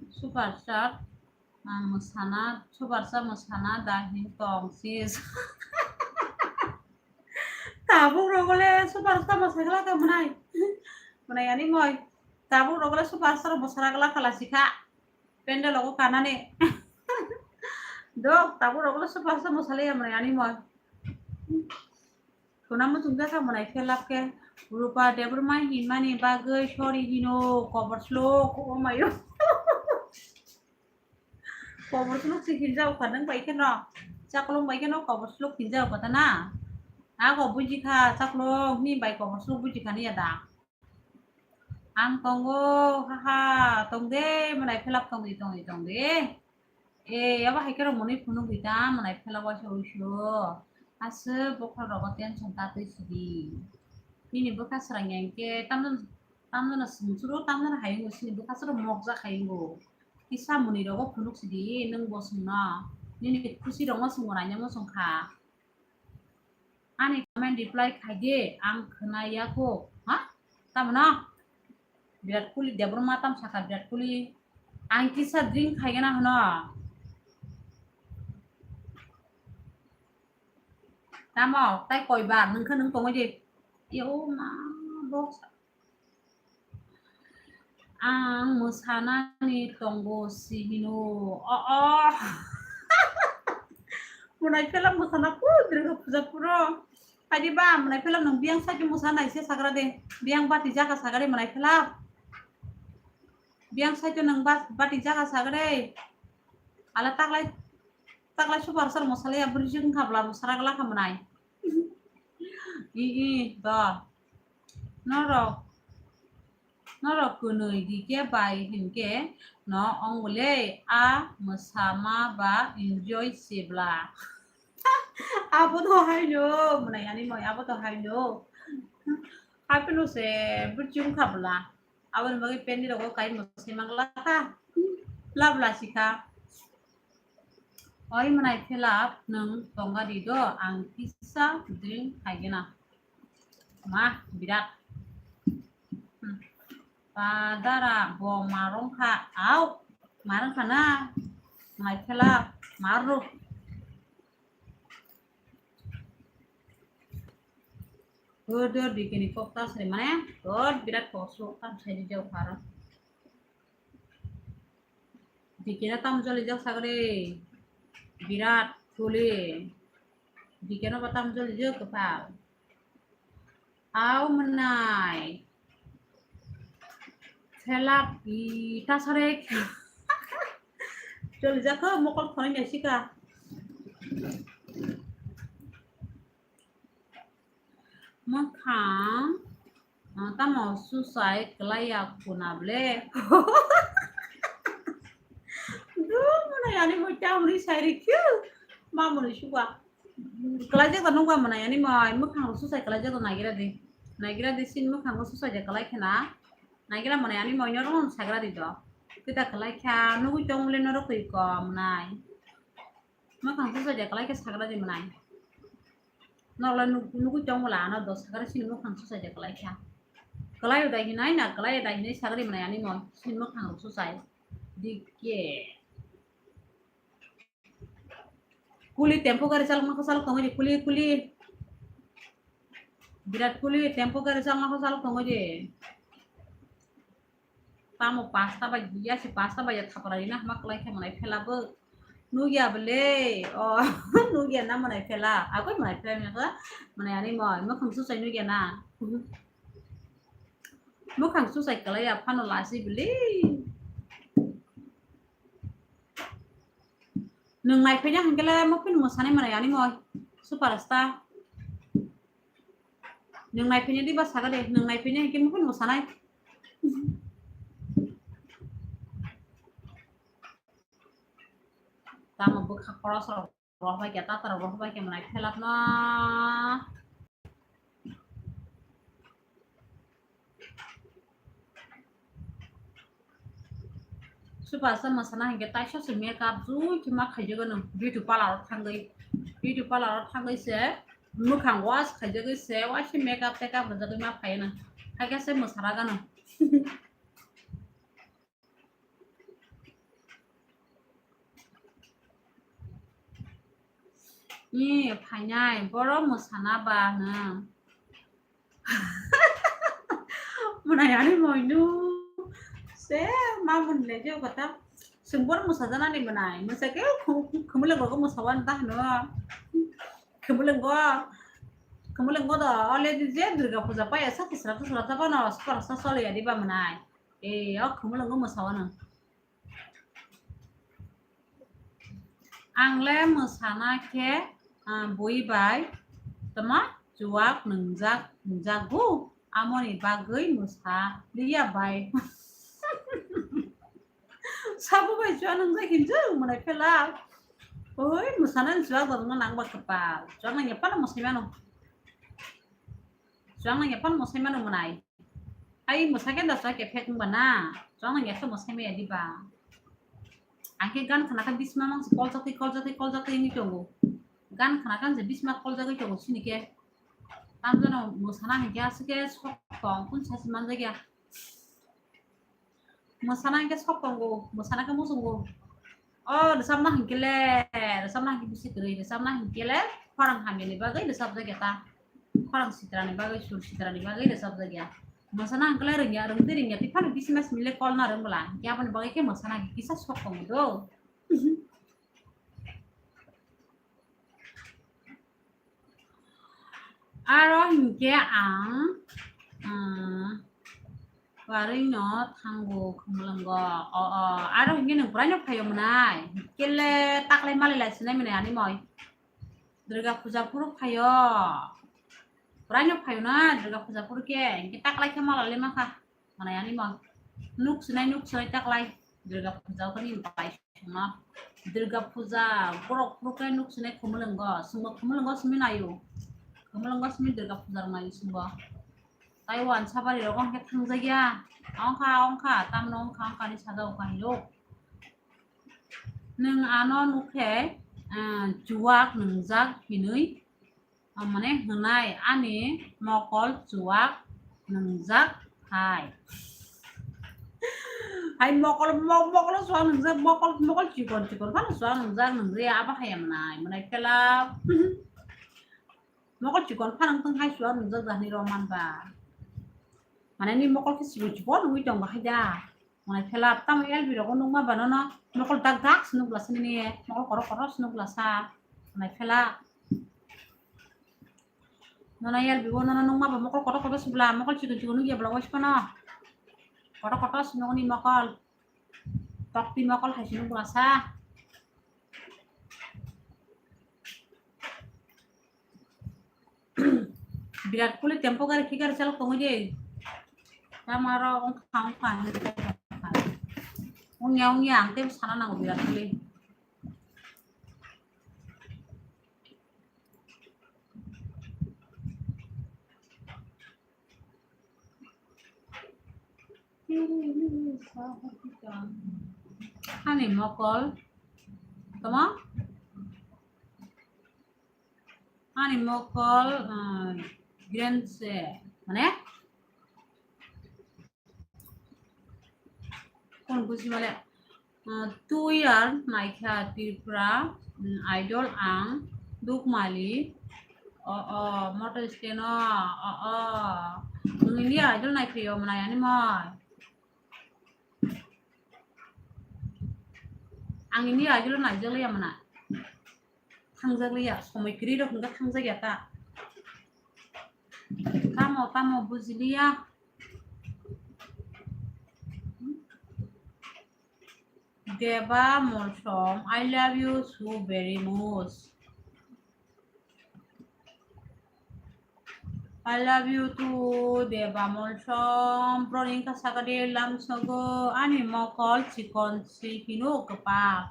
superstar, ah, mwsana, superstar mwsana da hin tong sis. Tabuk rogole superstar mwsagla ka mwnai. Mwnai ani moi. Tabuk rogole superstar mwsaragla khala sikha. Pendel ogo kanani. Dok, tabuk rogole superstar mwsaliya mwnai ani moi. Khuna muchung jasa mwnai phelap khe. Rupa Debbarma hinmani bagwi sorry hino kobor slok omayo. Kobor slok se hinjao kha nang bai kheno. Chaklong bai kheno kobor slok hinjao kha ta na. Ako buji kha chaklong ni bai kobor slok buji kha ni ya da. Ang tongo, haha, tong de, mwnai phelap tong di, tong di, tong di. E, abo hai khe rw mwnwi phunuk di ta, mwnai phelap waisa uisu. Aswk bokhorok rogo tension ta twi sidi. Nini bwkha srang ya hinkhe tamno, tamno swngchuro, tamno hayungo, sini bwkha chwrw mokjak hayungo. Kisa mwnwi rogo phunuk sidi, nwng bo swngno. Nini khusi rokno swngbo nainani muchung kha. Ani comment reply khai di, ang khwnaya kho. Ha? Tamo no? Virat Kohli, Debbarma tam sakha Virat Kohli. Ang kisa drink khaigena hwno. Tamo, tai koi bar, nwng khe nwng tongwi di. Yo ma, box. Ang mwsanani tongo si hino. O, o. Mwnai phelap mwsana phu, Durga puja phuru. Haidi ba, mwnai phelap nwng biyang side mwsana naise sagra de. Biyang bati jaga sagra de mwnai phelap. Biyang side nwng ba-, bati jaga sagra de. Ala taklai, taklai superstar mwsaliya bwrwi jwng khabla mwsara glak kha mwnai. I, i, do. Norok, norok kwnwi D K bai hinkhe no ong le a mwsama ba enjoy se bla. Abo to haino, mwnai ani moi, abo to haino. Hapheno se bwrwi jwng kha bla. Aboni bagwi pant rok o kai mwsai mangla kha. Bla bla si kha. Oi mwnai phelap nwng tongga di do, ang kisa drink khaigena. Ma, birat. Hmm. Padara bo marong kha, au, marong kha na. Mwnai phelap, maruk. Hor dor dikini kok ta sari mane, dor birat kok su tam sai di jau pharo. Dikino tam joli jak sagre, birat Kohli. Dikino ba tam joli jak kepal. Au mwnai. Phelap i ta sare. Joli jak kho mokol khonai naisika. Mwkhang, ah, tamo suicide kwlaiya khuna ble. Dum, mwnai ani moi tamni sai rikhu. Ma mwnwi suba. Kwlaijak da nukba mwnai ani moi, mwkhang rok suicide kwlaijak da nagira di. Nagira di sin mwkhang rok suicide kwlai khna. Nagira mwnai ani moi norok sagra di do. Kita kwlai kha, nugui tong le norok twi ko mwnai. Mwkhang suicide kwlai khe sagra di mwnai. Nokla nuk-, nugui tong bwla ano dos sakra sini mwkhang suicide kwlai kha. Kwlai udai hinai na, kwlai udai hinai sagri mwnai ani mo sini mwkhang rok suicide. Dikhe. Kohli tempo gari chalok makha chalok tongo di, Kohli, Kohli. Virat Kohli tempo gari chalok makha chalok tongo di. Tamo pasta bai ya si pasta bai ya thapra rina hama kwlai khe mwnai phela bo. Nugya bole. O, nugya na mwnai phela. Agoi mwnai phela ni kha. Mwnai ani mo, mo kham suicide nugya na. Mo kham suicide kwlai ya phano lasi bole. Nwng naiphai ya hwnkhe le mo phino mwsani mwnai ani mo. Superstar. Nwng naiphini diba saga de, nwng naiphini hwnkhe muphun mwsanai. Tamo bwkha khoroksa rok rohor bai khe, tatar rok rohor bai khe mwnai phelak no. Super star mwsana hinkhe taisa se makeup jui khe ma khaijago nwng beauty parlour o thangwi. Beauty parlour o thangwi se mwkhang wash khaijagwi se, waise makeup tekap rwjagwi ma phaiya nwng. Hakhe se mwsaragano. Ee, phainai, borok mwsana ba hwno. Mwnai ani moinu. Se, ma mwnle je kota. Swngbor mwsajanani mwnai. Mwsake khumuleng rogo mwsawan ta hwno. Khumuleng go. Khumuleng go do, already je Durga puja paya sa kisra kisra ta bano, skor sa soli ya diba mwnai. Ee, o khumuleng go mwsawan. Ang le mwsana khe, ah, bui bai tama chuwak nwngjak, nwngjak bu, amoni bagwi mwsa liya bai. Sabo bai chuwak nwngjak hinjak mwnai phela. Oi, mwsana ni chuwak dol wngna nang ba kwpal. Chuwak nangya phano mwsai mano. Chuwak nangya phano mwsai mano mwnai. Ai mwsakhe da sa khe phek wngba na. Chwng nang yakhe mwsai maya diba. Ang khe gan khna khe bisma mang se koljakti, koljakti, koljakti wngwi tongo. Gan khna khe se bisma koljagwi tongo sini khe. Tamjano mwsana hinkhe aswk khe sok tong kun sasi manjakya. Mwsana hinkhe sok tongo, mwsana khe muchungo. O rwchapna hinkhe le, rwchapna hinkhe bisi kwrwi, rwchapna hinkhe le khorang hamyani bagwi rwchapjakya ta. Khorang sitrani bagwi, sur sitrani bagwi rwchapjakya. Mwsana hinkhe le rwngya, rwngtwi rwngya, tei phano bisi mas mile kol na rwng bwla. Hinkhe aboni bagwi khe mwsana hinkhe kisa sok tongo do. Aro hinkhe ang, ah, Warwi no thango khumulwngo. O, o, aro hinkhe nwng bwraino phaio mwnai? Kele taklai malai lai sinai mwnai ani moi. Durga puja phuru phaio. Bwraino phaio na Durga puja phuru khe, hinkhe taklai khe malai lai mankha. Mwnai ani moi. Nuk sinai, nuk sinai taklai. Durga puja khe ni bai. Songma Durga puja borok phuru khe nuk sinai khumulwngo, songbo khumulwngo simi naio, khumulwngo simi Durga puja rok naio songbo. Tai wansabari rok hwnkhe thangjakya, ongkha ongkha tamno ongkha ongkha ni sajao kha hinwi. Nwng ano nukhe, ah, chuwak nwngjak hinwi. Mane hwnai ani mokol chuwak nwngjak hai. Hai mokol, mo-, mokol chuwak nwngjak, mokol, mokol chikon chikon phano chuwak nwngjak, nwngjaya abo haya mwnai, mwnai kela. Mokol chikon phano wngthang hai chuwak nwngjak da hinwi rw manba. Mane ni mokol khe chikon chikon wngwi tongo hai da. Mwnai phela tamo L B rogo nukma ba nono mokol dak dak se nukla sa nini, mokol kotor kotor se nukla sa. Mwnai phela nono L B o nono nukma ba mokol kotor kotor se bwla, mokol chikon chikon nukya bwla waisa phano. Kotor kotor se nukni mokol. Tokti mokol hai se nukla sa. Virat Kohli tempo gari khi gari chalok tongwi de. Tamo aro ongkha ongkha hinwi ongya ongya ang tei sana nango Virat Kohli. Ani mokol. Tamo? Ani mokol, ah, green se, mane? Kon buji male? Ah, two year naikha Tripura, mm, Idol ang, Dukmali. O, o, motor stand o, o, o. Nwng India Idol naikhayo mwnai ani moi. Ang India Idol naijakliya mwnai. Thangjakliya, somoi kwrwi rok hwnkhe thangjakya ta. Tamo, tamo bujiliya. Deba Molsom, I love you so very much. I love you too, Deba Molsom. Broni wngkha sakade lamsogo ani mokol chikon si hino kwpal.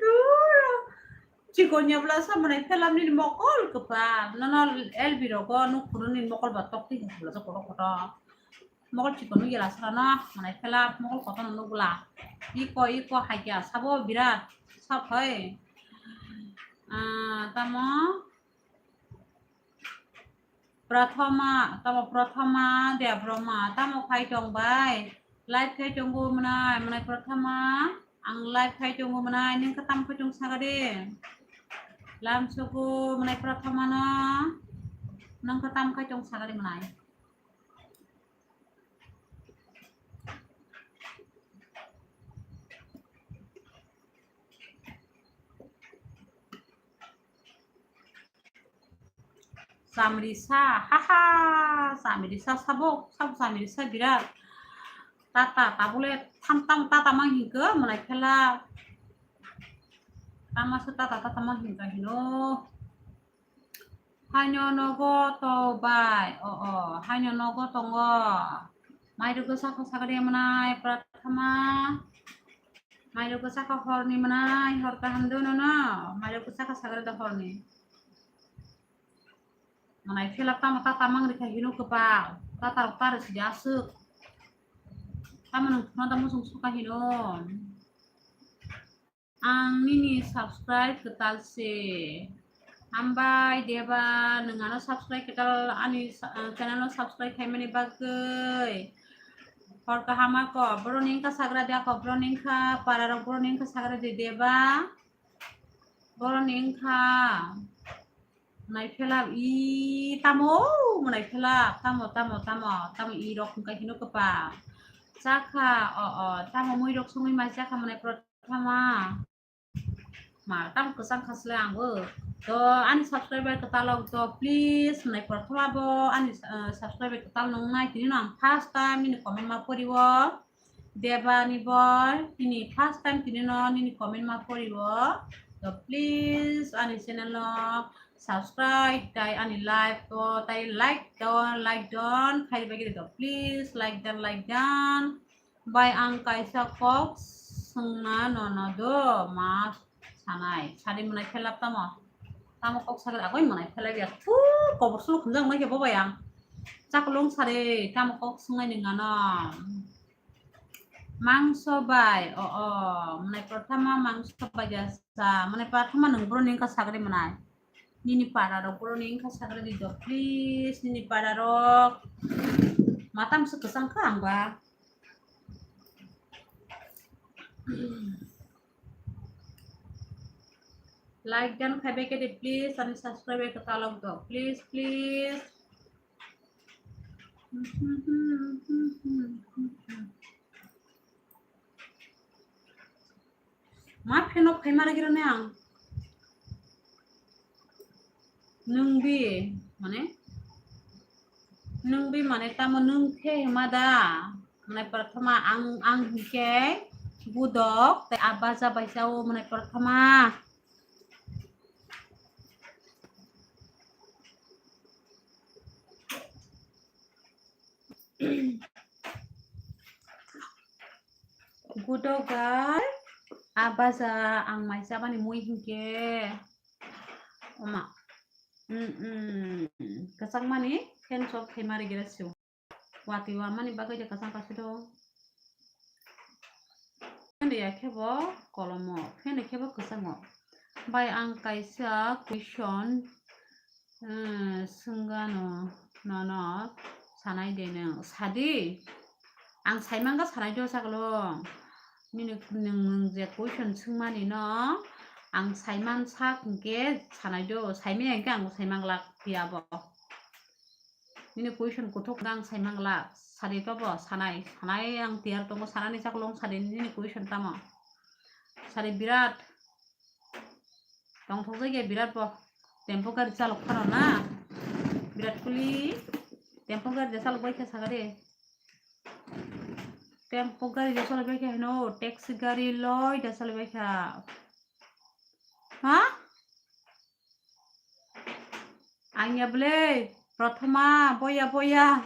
Duro. Chikon ya bwla sa mwnai phelam nini mokol kwpal. Nono L B rogo nuk phuru nini mokol ba tok twi hwla sa kotor kotor. Mokol chikon nuk yala sa no mwnai phelam mokol kotor nuk bwla. Iko iko haikya sabo birat sab hai. Ah, tamo Prathama, tamo Prathama, Debroma, tamo khai tong bai? Live khai tongo mwnai, mwnai Prathama, ang live khai tongo mwnai, nung khe tam khai tong sagade? Lamsogo mwnai Prathama no, nung khe tam khai tong sagade mwnai? Chamrisa, haha, chamrisa sabo, sabo chamrisa birat. Tata, tabule tham tam tata mang hingke, mwnai phela. Tama se tata, tata mang hingka hino. Haino nogo to bai, o, o, haino nogo tongo. Mairugo saka sakade mwnai, Prathama. Mairugo saka horni mwnai, hor kaham dono no. Mairugo saka sakade da horni. Mwnai phela tamo tata mang rikha hino kwpal. Tata rok tari sidi aswk. Tamo nung phano da musung suka hino. Ang nini subscribe kwtal se. Hambai Deba, nung ano subscribe kwtal ani sa-, ah, channel no subscribe khaimani bagwi. Hor kaham ako, boroni wngkha sagra de ako, boroni wngkha para rok, boroni wngkha sagra de Deba. Boroni wngkha. Mwnai phela i tamo, mwnai phela tamo, tamo, tamo, tamo i rok hingka hino kwpal. Chakha, o, o, tamo mui rok songwi mai chakha mwnai Prathama. Ma, tamo kwchang khasle ang o. To, ani subscriber kwtal rok to, please, mwnai Prathama bo ani, eh, subscriber kwtal nung nai tini no ang first time nini comment ma pori o. Debani boy, nini first time tini no nini comment ma pori o. To please ani channel no subscribe tai ani live o tai like don, like don khai bagwi to please like dan, like dan. Bai ang kaisa kok swngna nono do ma sanai sadi mwnai phelap tamo. Tamo kok sagri agoi mwnai phelap ya thu kobor sulu khunjang nai khe bo bai ang. Chakulung sari tamo kok swngnai ningano. Mangso bai, o, o, mwnai Prathama mangso bai jasa. Mwnai Prathama nung bro ningka sagri mwnai. Nini para rok bro ningka sagri di do, please, nini para rok. Matam se kesang ka ang ba. Like dan khai bai khe di, please, ani subscribe ke talok do, please, please. Ma pheno phaima rwgwrani ang. Nwng bi, mane? Nwng bi mane tamo nwng khe hima da? Mane Prathama ang, ang hinkhe budok, tei abaja bai chao mane Prathama. Gudogai, abaja ang mai chabani mui hinkhe. Oma. Mm, mm. Kwchangmani fan sok khaima rwgwrasio. Watwi wamani bagwi de kwchang kasu do. Fan ya khe bo kolomo, fan ya khe bo kwchango. Bai ang kaisa question, eh, swngano nono sanai de nwng. Sadi, ang saimangkha sanai do saklo. Nini nwng, nwng je question swngmani no ang saiman sak hinkhe sanai do, saimaya hinkhe ang saimanglak phiya bo. Nini question kuthuk ang saimanglak. Sadi tobo sanai, sanai ang tiyar tongo, sanani chaklong sadi nini question tamo. Sadi birat. Tongthok jagya birat bo. Tempo gari chalok phano na. Birat kuli. Tempo gari de chalok bai kha saga de. Tempo gari de chalok bai kha hino. Taxi gari loi de chalok bai kha. Ha? Ang ya bwle, Prothoma, boya, boya.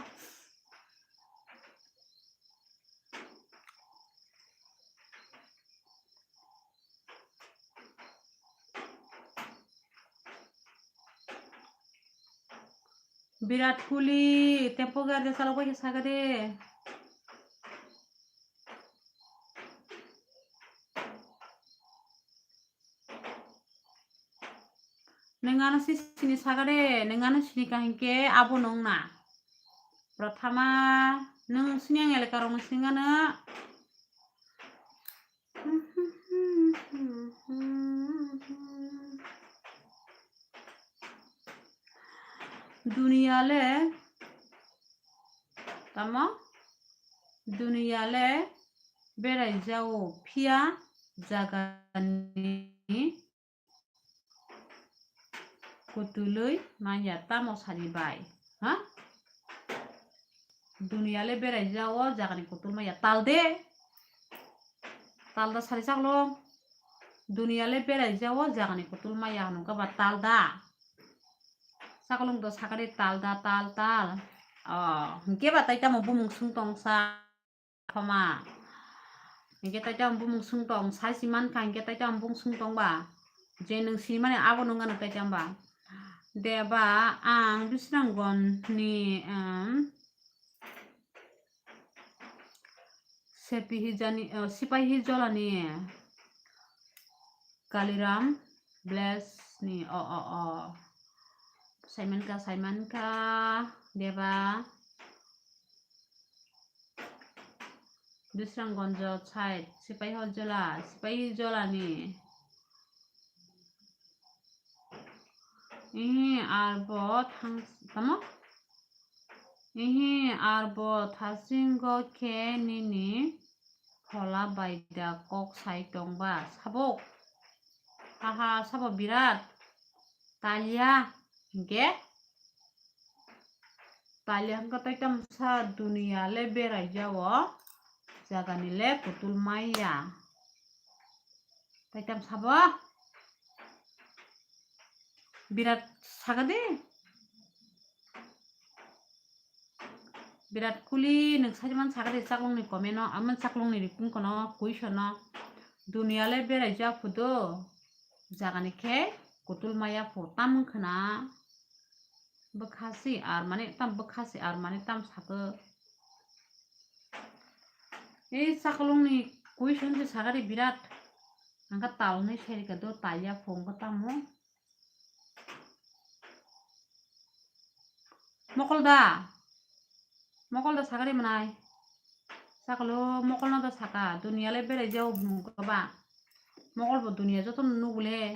Virat Kohli, tempo gari de chalok bai khe saka de. Nwng ano si sini saka de, nwng ano sini ka hinkhe abo nwng na. Prothoma, nwng sini ang elaka rok nwng sini ano. Duniya le, tamo? Duniya le berai jao phiya jagani kutulwi manya tamo sani bai, ha? Duniya le berai jao jagani kutul maya tal de. Tal da sari chaklo. Duniya le berai jao jagani kutul maya hwnka ba tal da. Chakolung do sakari tal da, tal, tal. Oh, hwnkhe ba tai tamo bumung sung tong sa. Khoma. Hingke tai tamo bumung sung tong, sai si mankha, hingke tai tamo bumung sung tong ba. Je nwng sinimani abo nung ano tai tamo ba. Deba ang Bisramganj ni, em, Sepihi jani, eh, Sipahi Jolani Kaliram Bless ni, o, o, o. Saimankha, saimankha, Deba. Bisramganj side, Sipahi Jola, Sipahi Jolani. Ihi arbo thang, tamo? Ihi arbo thasingo khe nini phola bai da kok sai tong ba, sabuk? Aha, sabo birat. Talia, hingke? Talia hingke tai tamsa duniya le berai jao, jagani le kutul maya. Tai tamsa bo? Birat saka de. Birat Kohli, nwng sai man saka de chaklong ni comment no, aman chaklong ni rikung kono, question no. Duniya le berai ja phudo, jagani khe kutul maya pho, tam wng khna. Bwkha si ar mane tam, bwkha si ar mane tam saka. Ei chaklong ni question se saka de birat. Angka tal ni serika do, taiya pho, angka tamo. Mokol da? Mokol da sakari manai? Sakalo mokol no da saka, duniya le berai jao bumung ba. Mokol bo duniya joto no nugo le.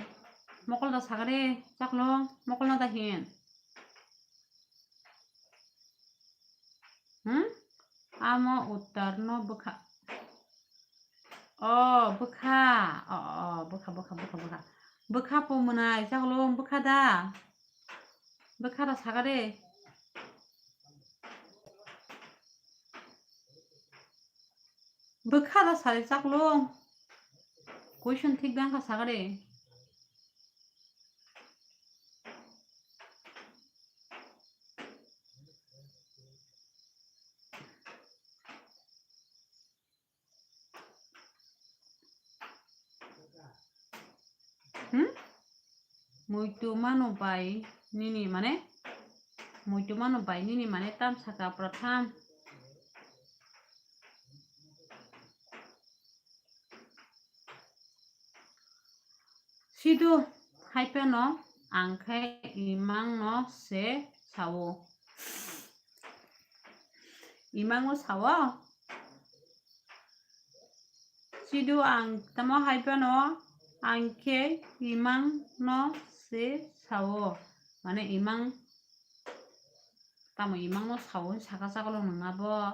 Mokol da sakari, sakalo mokol no da hin. Hmm? Amo uttar no bwkha. O, bwkha. O, o, bwkha, bwkha, bwkha, bwkha. Bwkha po mwnai, chaklo bwkha da? Bwkha da saka de. Bwkha da sari chaklo. Question thik da wngkha saka de. Hmm? Muitu mano bai nini mane? Muitu mano bai nini mane tam saka Pratham. Sidu hai phano ang khe imang no se sao. Imang no sao. Sidu ang tamo hai phano ang khe imang no se sao. Mane imang Tamo imang no sao saka chaklo nung abo.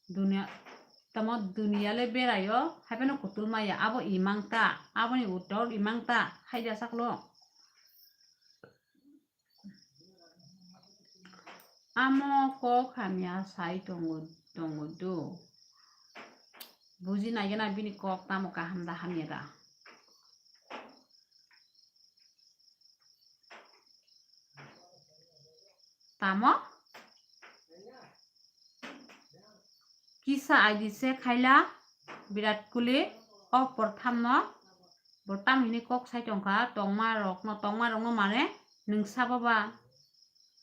Dunia, tamo dunia le berai o, hai phano kutul maya, abo imang ta, aboni uttor imang ta, hai ja chaklo. Amo kok hamya sai tongo, tongo do. Buji nai gana bini kok tamo kaham da hamya da. Tamo? Kisa I D se khaila Virat Kohli o porthamno, portham hini kok sai tongkha, tongma rokno, tongma rokno mane nwng sabo ba?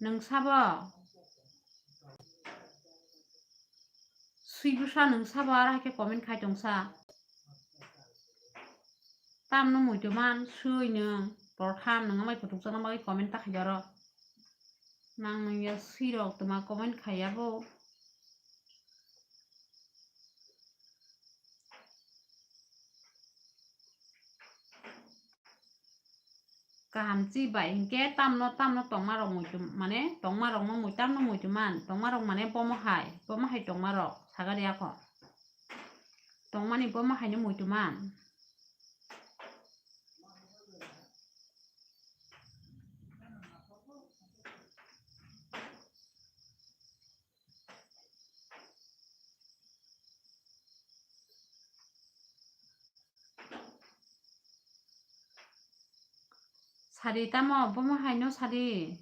Nwng sabo? Swi bwsa nwng sabo aro hai khe comment khai tongsa. Tamno muitu man swi nwng portham nwng amai phutukjakna bagwi comment ta khai oro. Nang nang ya swi rok twma comment khai ya bo. Kaham chi bai hinkhe tamno tamno tongma rok muitu mane tongma rokno mui tamno muitu man tongma rok mane bomo hai bomo hai tongma rok sagari ako tongmani bomo haino muitu man. Sadi tamo bomo haino sadi.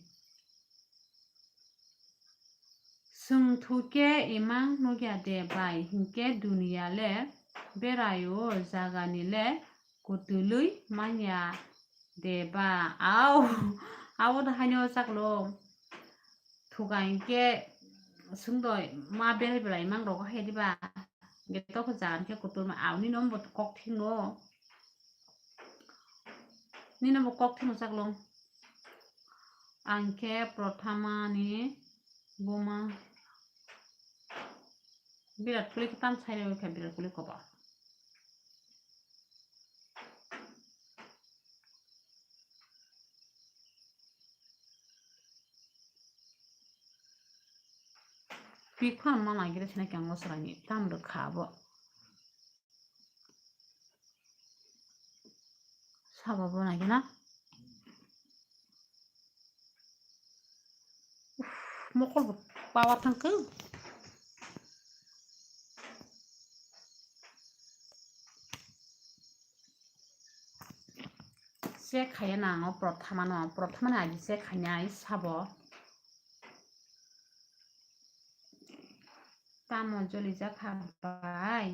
Chwng thukhe imang nukya de bai hinkhe duniya le beraio jagani le kutulwi manya de ba. Au, abo da haino chaklo. Thuka hinkhe sungdoi ma berai berai mang rogo hai diba. Hinkhe tokho jagan khe kuturma auni no bo kok thingo. Nino bo kok thingo chaklo. Ang khe Prothama ni buma Virat Kohli khe tam sai rw kha Virat Kohli kobo. Pik phano ma nai gire sene kang o srani tam rw kha bo. Sabo bo nai gina. Uff, mokol bo power thang khe. Check khaiya nang o Prothama no, Prothama ni I D check khainai sabo. Tamo joli jak kha bai.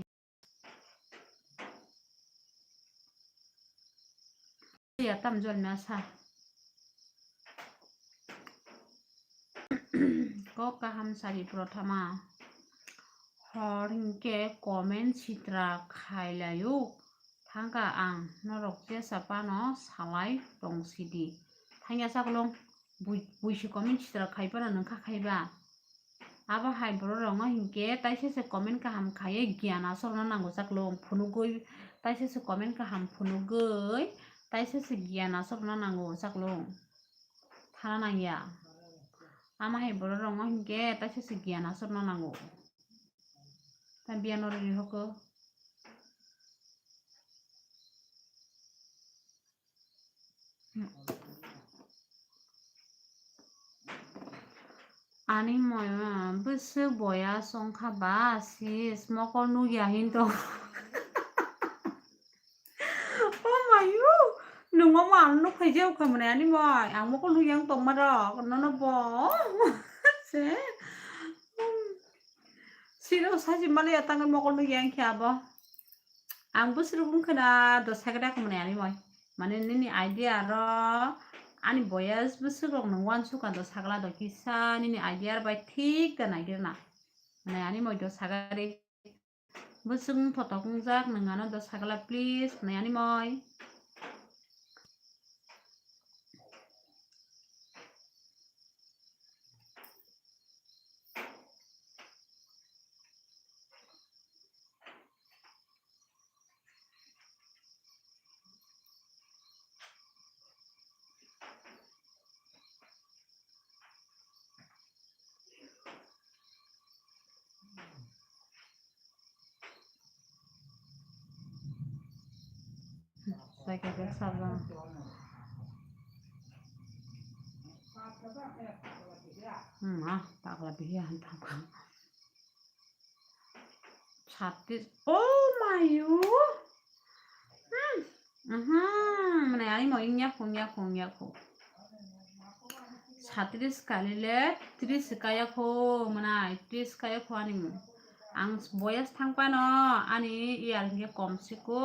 Ya tam joli na sa. Kok kaham sari Prothama. Hor hinkhe comment sitra khailaio. Thangkha ang norok jesa phano salai tongsidi. Thangya chaklong bui-, buisi comment sitra khai phano nwngkha khaiba. Abo hai borok rokno hinkhe taisa se comment kaham khaiwi giyan asorna nango chaklong phunugwi, taisa se comment kaham phunugwi, taisa se giyan asorna nango chaklong. Thana nangya. Ama hai borok rokno hinkhe taisa se giyan asorna nango. Ta biyan oro ri hoko. Ani moya bwswk boya songkha ba sis mokol nukya hinto. Oh mayu, nungo ma ang nuk phai jeu khamne ani moi ang mokol nukya wng tongma rok nono bo se. Siro sachi mali atang mokol nukya wng khe abo. Ang bwswk wngkha na do sagada khamani ani moi. Mane nini idea ro ani boyas bwswk rok nung wansukha do sagla do kisa nini idea bai thik da naigirna. Mane ani moi do sagari. Bwswk wng thotok wngjak nung ano do sagla please mane ani moi. Jaga khe sabjak. Hmm, ah, takla bihi ah, takla. Chhattis, oh mayu. Hmm. Mhm. Mane ani mo ingya khung, ya khung, ya khung. Satris kali le tris kaya kho mwnai, tris kaya kho ani mung. Ang boyes thang pano ani iyar hingke kom siko.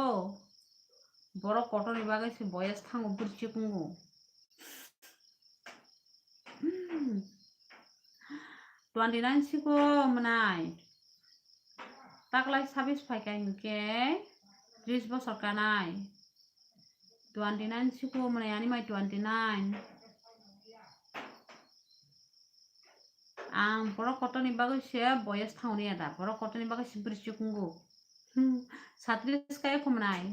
Borok kotor ni bagwi se boyes thango bwrwi chikungo. Hmm. Twenty nine siko mwnai. Taklai sabis phaikha hinkhe tris bosor kanai. Twenty nine siko mwnai ani mai twenty nine. Ang borok kotor ni bagwi se boyes thauni ada. Borok kotor ni bagwi se bwrwi chikungo. Hmm. Satris kaya kho mwnai.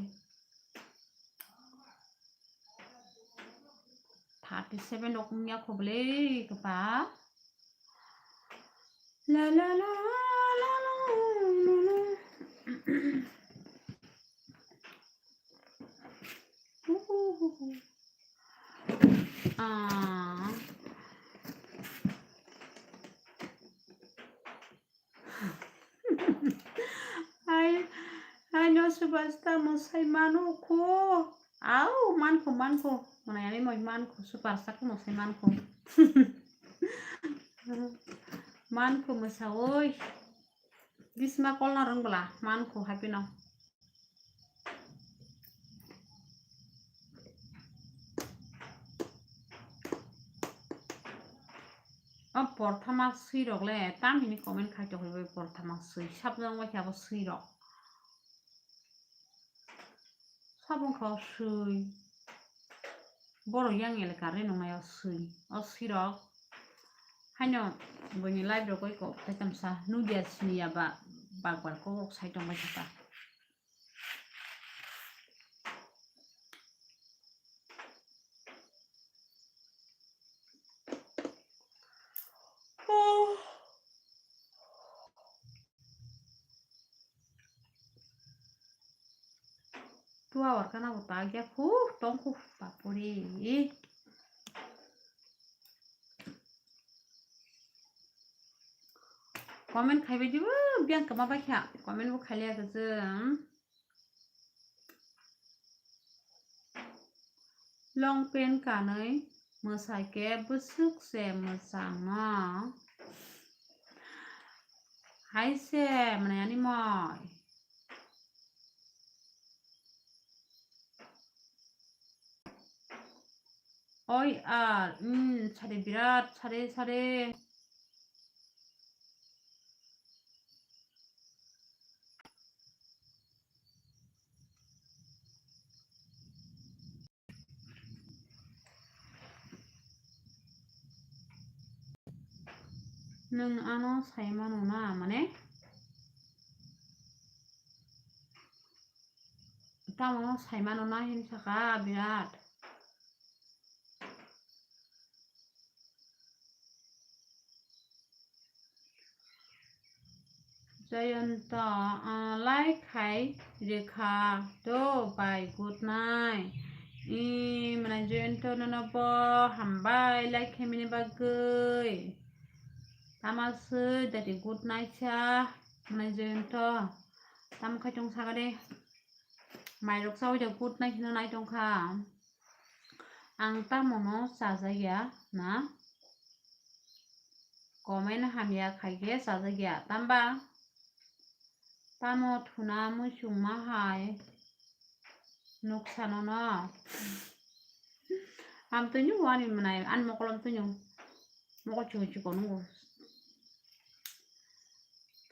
Thirty seven rok wngya kho bwle kapa. La la la la la la la. Uhuhuhu. Ah. Hai, hai no superstar mwsai mano kho. Au, mankho, mankho. Mwnai ani moi mankho, superstar khe mwsai mankho. Mankho mwsawi. Bisma kolna rwng bwla, mankho haipino. O porthama swi rok le, tam hini comment khai tokoi bai porthama swi, sab jang bai khe abo swi rok. Sab wngkha o swi. Borok yang eleka re nungnai o swi. O swi rok. Haino buini live rok oi kok tei tamsa nugya sini ya ba bakbar kok kok sai tong bai kha ta. Two hour kana bo ta gya khu tong khu papuri. Comment khai bai dibo biang kama bai kha comment bo khai liya khe jeng. Long pant kanwi mwsai khe bwswk se mwchangno. Hai se mwnai ani moi. Oi ar, mm, sari birat, sari, sari. Nwng ano sai mano na, mane? Tamo sai mano na hin saka birat. Jayanta, ah, like khai rikha to bai good night. I mwnai Jayanta nono bo hambai like khaimani bagwi. Tama swi dati good night sa mwnai Jayanta. Tamo khai tong saka de. Mairok chawi da good night hino nai tongkha. Ang tamono chajakya na? Comment hamya khaikhe chajakya. Tamba tamo thuna muchungma hai nuksano no. Am twnyo ani mwnai, ani mokol am twnyo. Mokol chikon chikon nungo.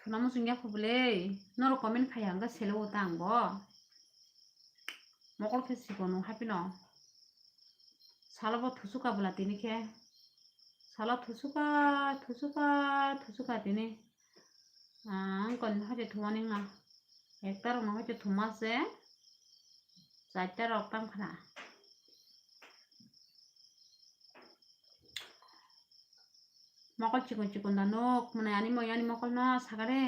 Thuna muchung ya kho bwle. Norok comment khai hangkhe selo o ta ang bo. Mokol khe chikon nung haphino. Salo bo thusuka bwla tini khe. Salo thusuka, thusuka, thusuka tini. Ang kon haje thumani nga. Ekta rok no haje thuma se. Charta rok tam khna. Mokol chikon chikon da nuk, mane ani moi ani mokol no sagare.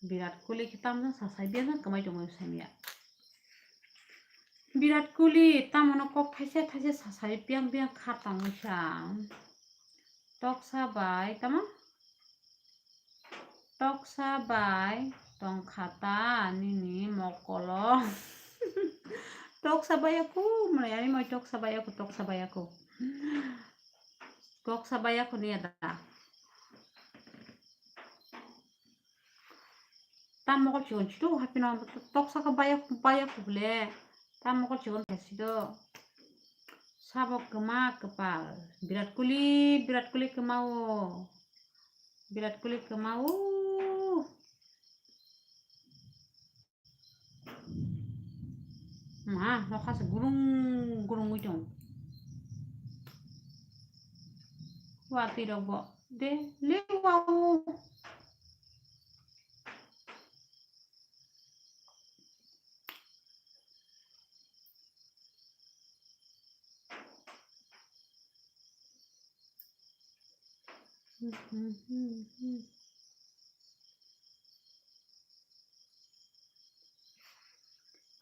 Virat Kohli khe tamjani sasai biyang kwmai tongwi samiya. Virat Kohli tamono kok thaisa thaisa sasai biyang biyang kha tongwi sa. Toksa bai tamo? Toksa bai tongkha ta nini mokolo. Toksa baiyaku, mwnai ani moi toksa baiyaku, toksa baiyaku. Toksa baiyaku ni ada. Tamo kol chikon chitu hapino toksa ka baiyaku, baiyaku bole. Tamo kol chikon sido. Sabo kwma kwpal. Virat Kohli, Virat Kohli kwma o. Virat Kohli kwma o. Ma, nokha se gurung gurung wi tong. Wa twi rok bo de le wa o.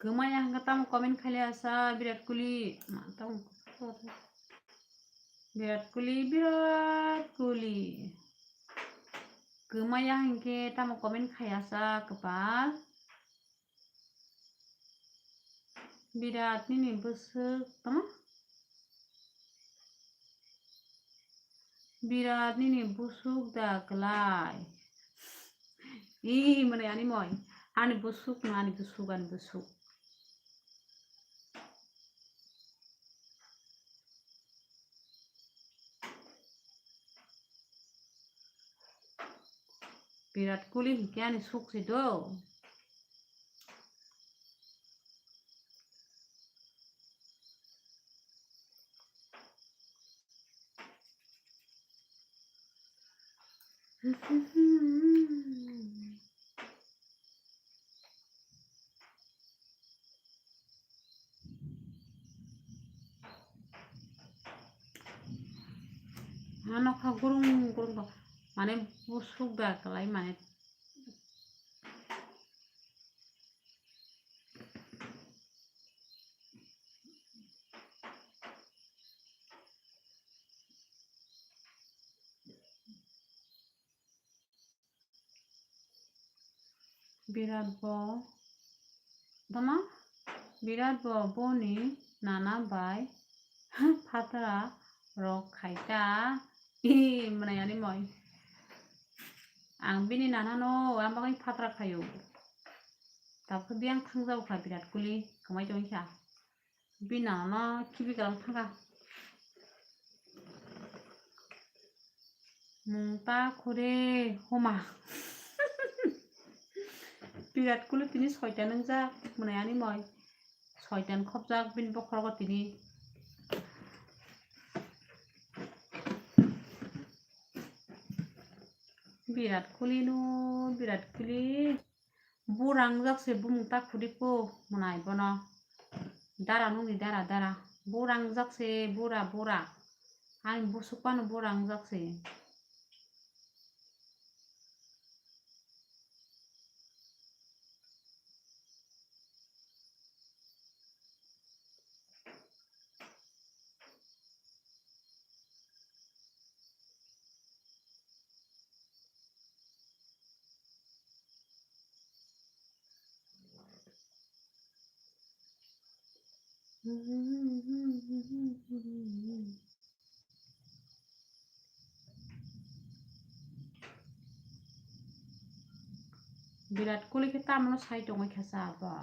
Kwmaya hwnkhe tamo comment khailai asa Virat Kohli. Ma tamo Virat Kohli, Virat Kohli. Kwmaya hwnkhe tamo comment khai asa kwpal. Virat nini bwswk tamo? Virat nini bwswk da kwlai? Ih, mwnai ani moi. Ani bwswk no, ani bwswk, ani bwswk. Virat Kohli hwnkhe ani suk se do. Ano kha gurung gurung kha, mane bwswk da kwlai mane. Virat bo, tamo? Virat bo boni nana bai phatara rok khai ta. Ih, mwnai ani moi. Ang bini nana no, ang bagwi phatara khaio. Tabukhe biyang thang jao kha Virat Kohli, kwmai tong kha. Bini nana no khibi kwlang thang kha. Mung ta khure homa. Virat Kohli tini soitan wngjak, mwnai ani moi. Soitan khopjak bini bokhorogo tini. Virat Kohli no, Virat Kohli. Bura wngjak se bumung ta khudi po mwnai bono. Dara nungni dara, dara. Bura wngjak se bura, bura. Ani bwswk phano bura wngjak se. Virat Kohli khe tamno sai tongwi kha cha abo.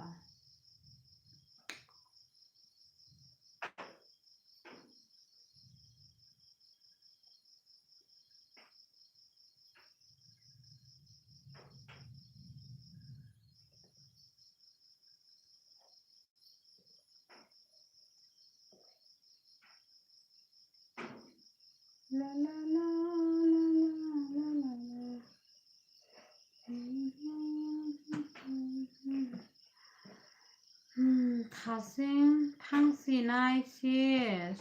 La, la, la, la. Hmm, thasing thangsinai sis.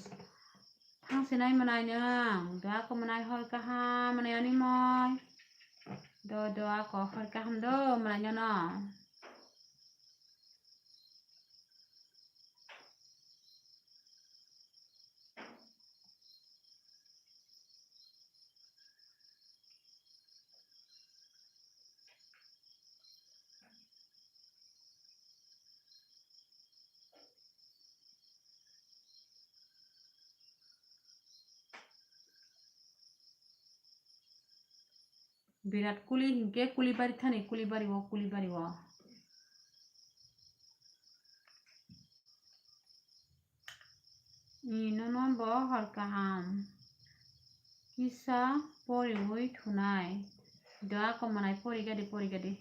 Thangsinai mwnai nwng. Do ako mwnai hor kaham mwnai ani moi. Do, do ako hor kaham do mwnai nono. Birat Kuli hinkhe Kulibari thani, Kulibari o, Kulibari o. I nono bo hor kaham kisa poriwi thunai. Da komonai pori gadi, pori gadi.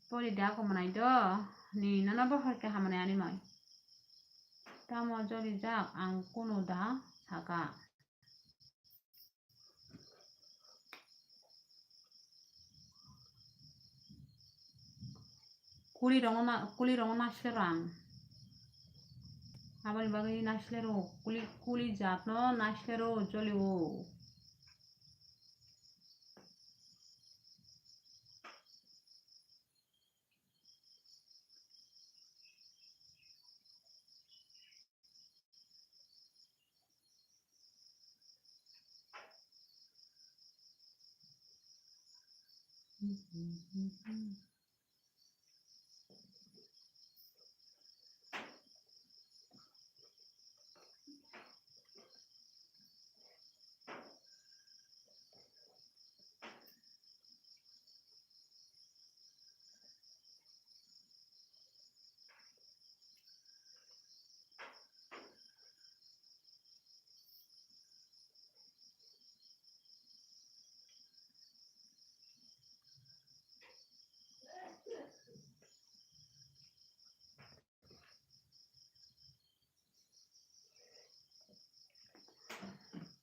Pori da komonai do. Ni nono bo hor kaham ani mai. Tamo jolijak ang kunu da saka. Kuli rongno na, kuli rongno naisle rang. Aboni bagwi naisle ro, kuli, kuli jatno naisle ro, joli o.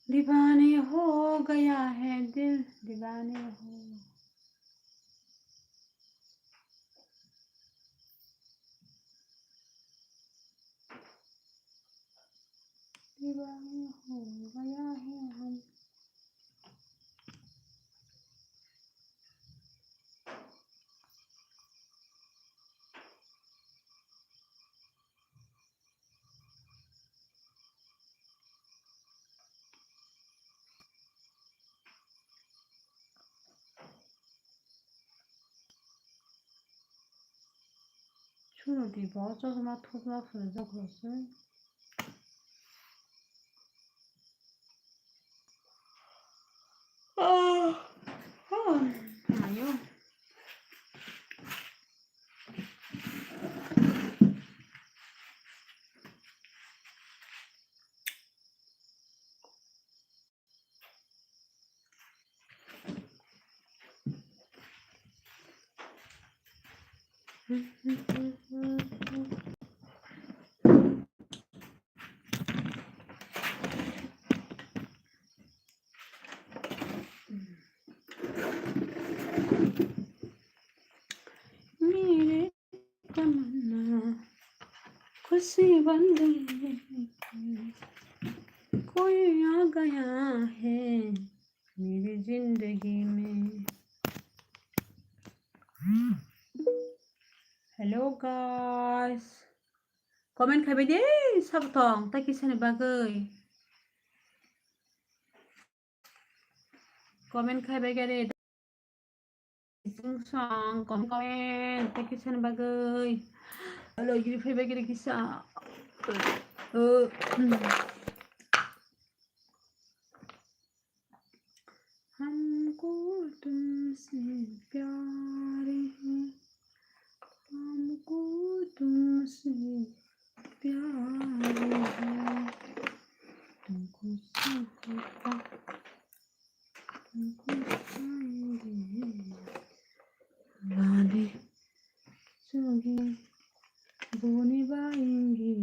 दीवाने हो गया है दिल, दीवाने हो। दीवाने हो गया है हम। Chwng twi bo chosma thupna phunukjak rw se. Ah, oh, ayo. मेरे तमन्ना खुशी बन गई, कोई आ गया है मेरी जिंदगी में। Hello guys, comment khai bai de, sabo tong, ta kisani bagwi. Comment khai bai gari. Song, comment, comment, thank you, sana bagwi. Hello, giri phai bai giri kisa. Oh, hmm. हमको तुमसे प्यार है, हमको तुमसे प्यार है, तुमको चाहता, तुमको चाहेंगे, हमारे संगे बोने पाएंगे।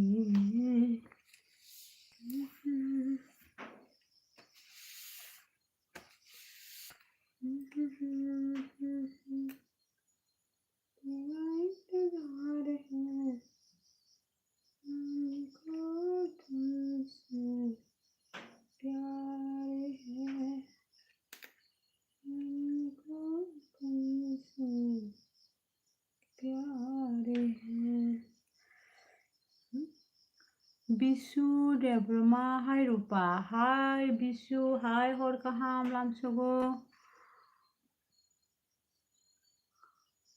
इंतजार है, हमको तुमसे प्यार है, हमको तुमसे प्यार है। Bisu Debbarma, hai Rupa, hai Bisu, hai hor kaham lamsogo.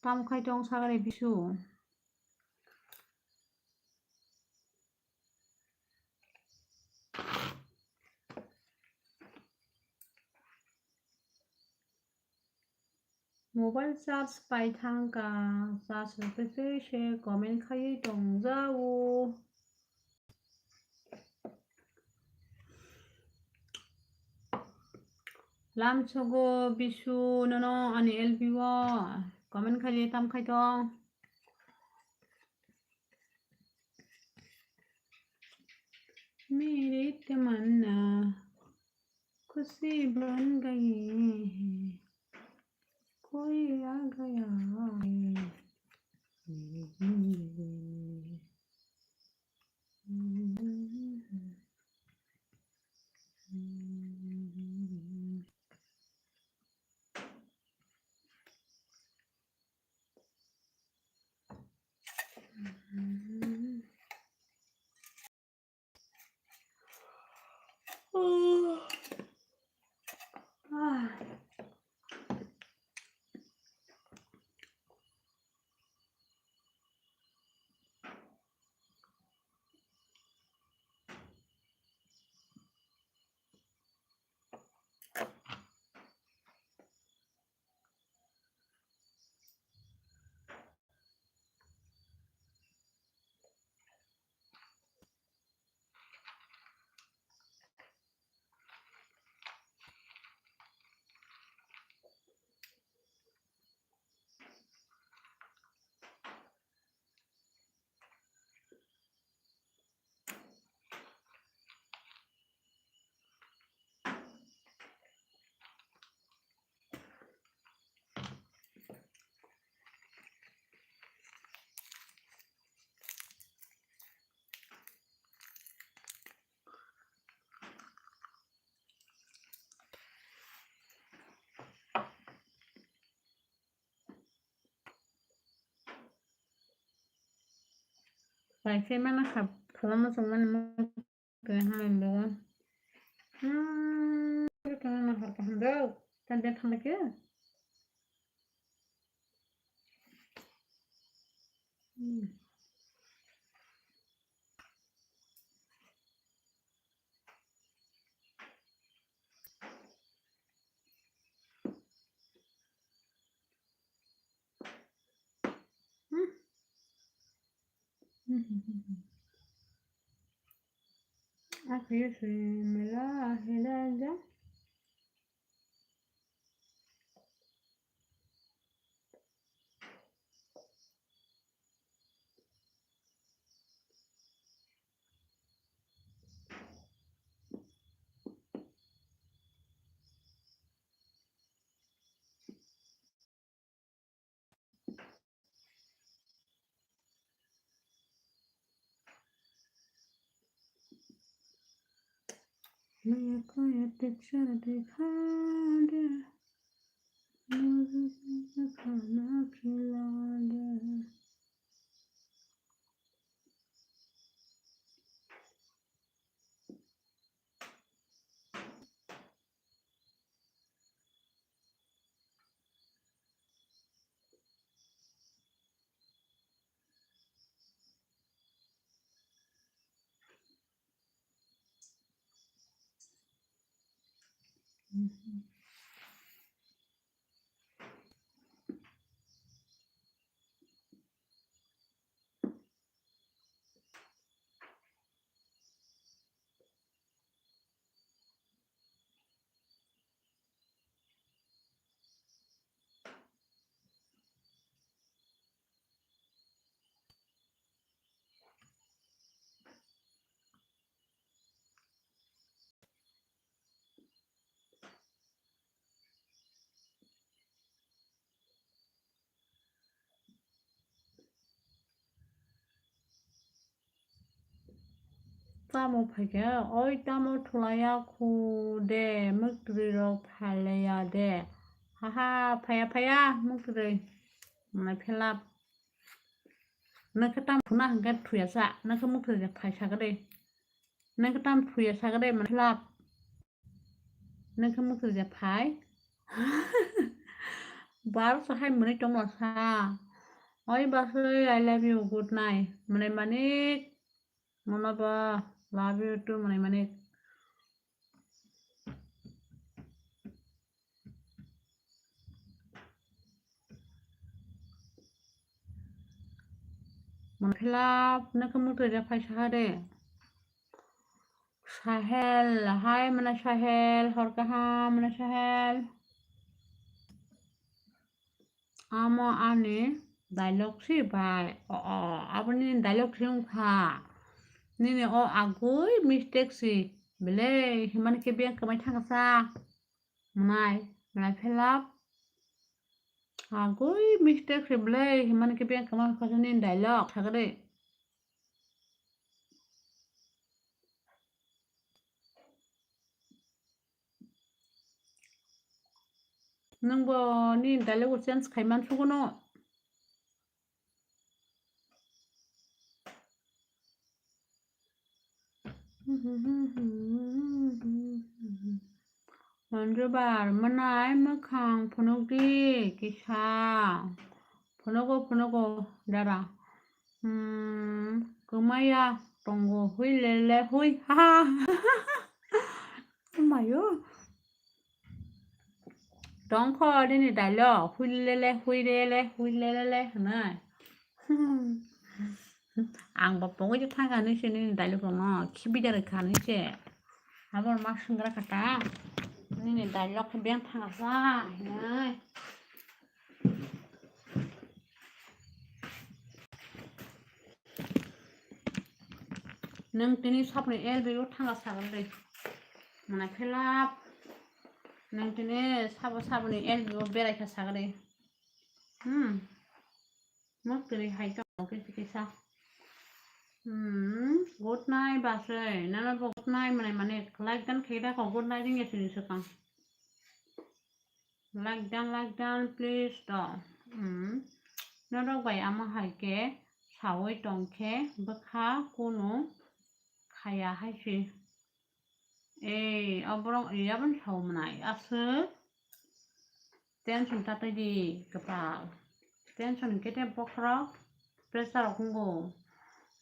Tamo khai tong sagani Bisu? Mobile charge pai thangkha, charge rwtwi twi se comment khaiwi tongjao. Lamsogo bisu nono ani L B o comment khaile tam khai tong. मेरे तमन्ना खुशी बन गई है, कोई आ गया है मेरी जिंदगी। Pai khe mano kha, khalama chwngmani mung twi hambai bo. Hmm, twi tongna nahar kaham rok. Tan den thangma khe. Hmm. Akhe se mela hela ja. मैं कोई पिक्चर दिखा दे, मुझे खाना खिला दे। Tamo phaikhe, oi tamo thulaiya khu de, mwktwrwi rok phailaiya de. Haha, phaiya, phaiya, mwktwrwi. Mwnai phelap. Nokhe tam thuna hwnkhe thuya sa, nokhe mwktwrwi phai sakha de. Nokhe tam thuya sakha de, mwnai phelap. Nokhe mwktwrwi phai. Bar sa hai mwnwi tongma sa. Oi baswi, I love you, good night. Mwnai manik. Mono ba, love you too, mwnai manik. Philap, nokhe muktwi rw phai sakha de. Sahel, hai mwnai Sahel, hor kaham mwnai Sahel. Amo ani dialogue si bai. O, o, aboni dialogue si wngkha. Nini o agui mistake si. Belai himani khe biyang kwmai thangsa. Mwnai, mwnai Philap. Agui mistake si belai himani khe biyang kwmai thangsa nini dialogue. Sakha de. Nwngbo nini dialogue change khai man sugo no. Manjubar mwnai mwkhang phunukdi kisa. Phunugo, phunugo, dara. Hmm, kwmaya tongo, hui lele, hui, ha, ha. Mayo. Tongkho nini dialogue, hui lele, hui lele, hui lele, hwnwi. Hmm. Ang bo pogwi thangkha nini se nini dialogue rokno, khibi da rwkha nini se. Abo ma swngra kha ta. Nini dialogue khe beng thangkha sa, hwnwi. Nwng tini saboni L B o thangkha sagri de. Mwnai Philap. Nwng tini sabo saboni L B o berai kha sagri. Hmm. Muktwi hai tong kisa kisa. Hmm. Good night basai. Nana bo good night mwnai mani like dan khe da ko good night ring ya sini swkang. Like dan, like dan, please do. Hmm. Norok bai amo hai khe sawi tong khe bwkha kunu khaya hai se. Ei, o borok yabon sao mwnai aswk. Tension ta twi di kwpal. Tension hwnkhe tei bokhorok pressure rok wngo.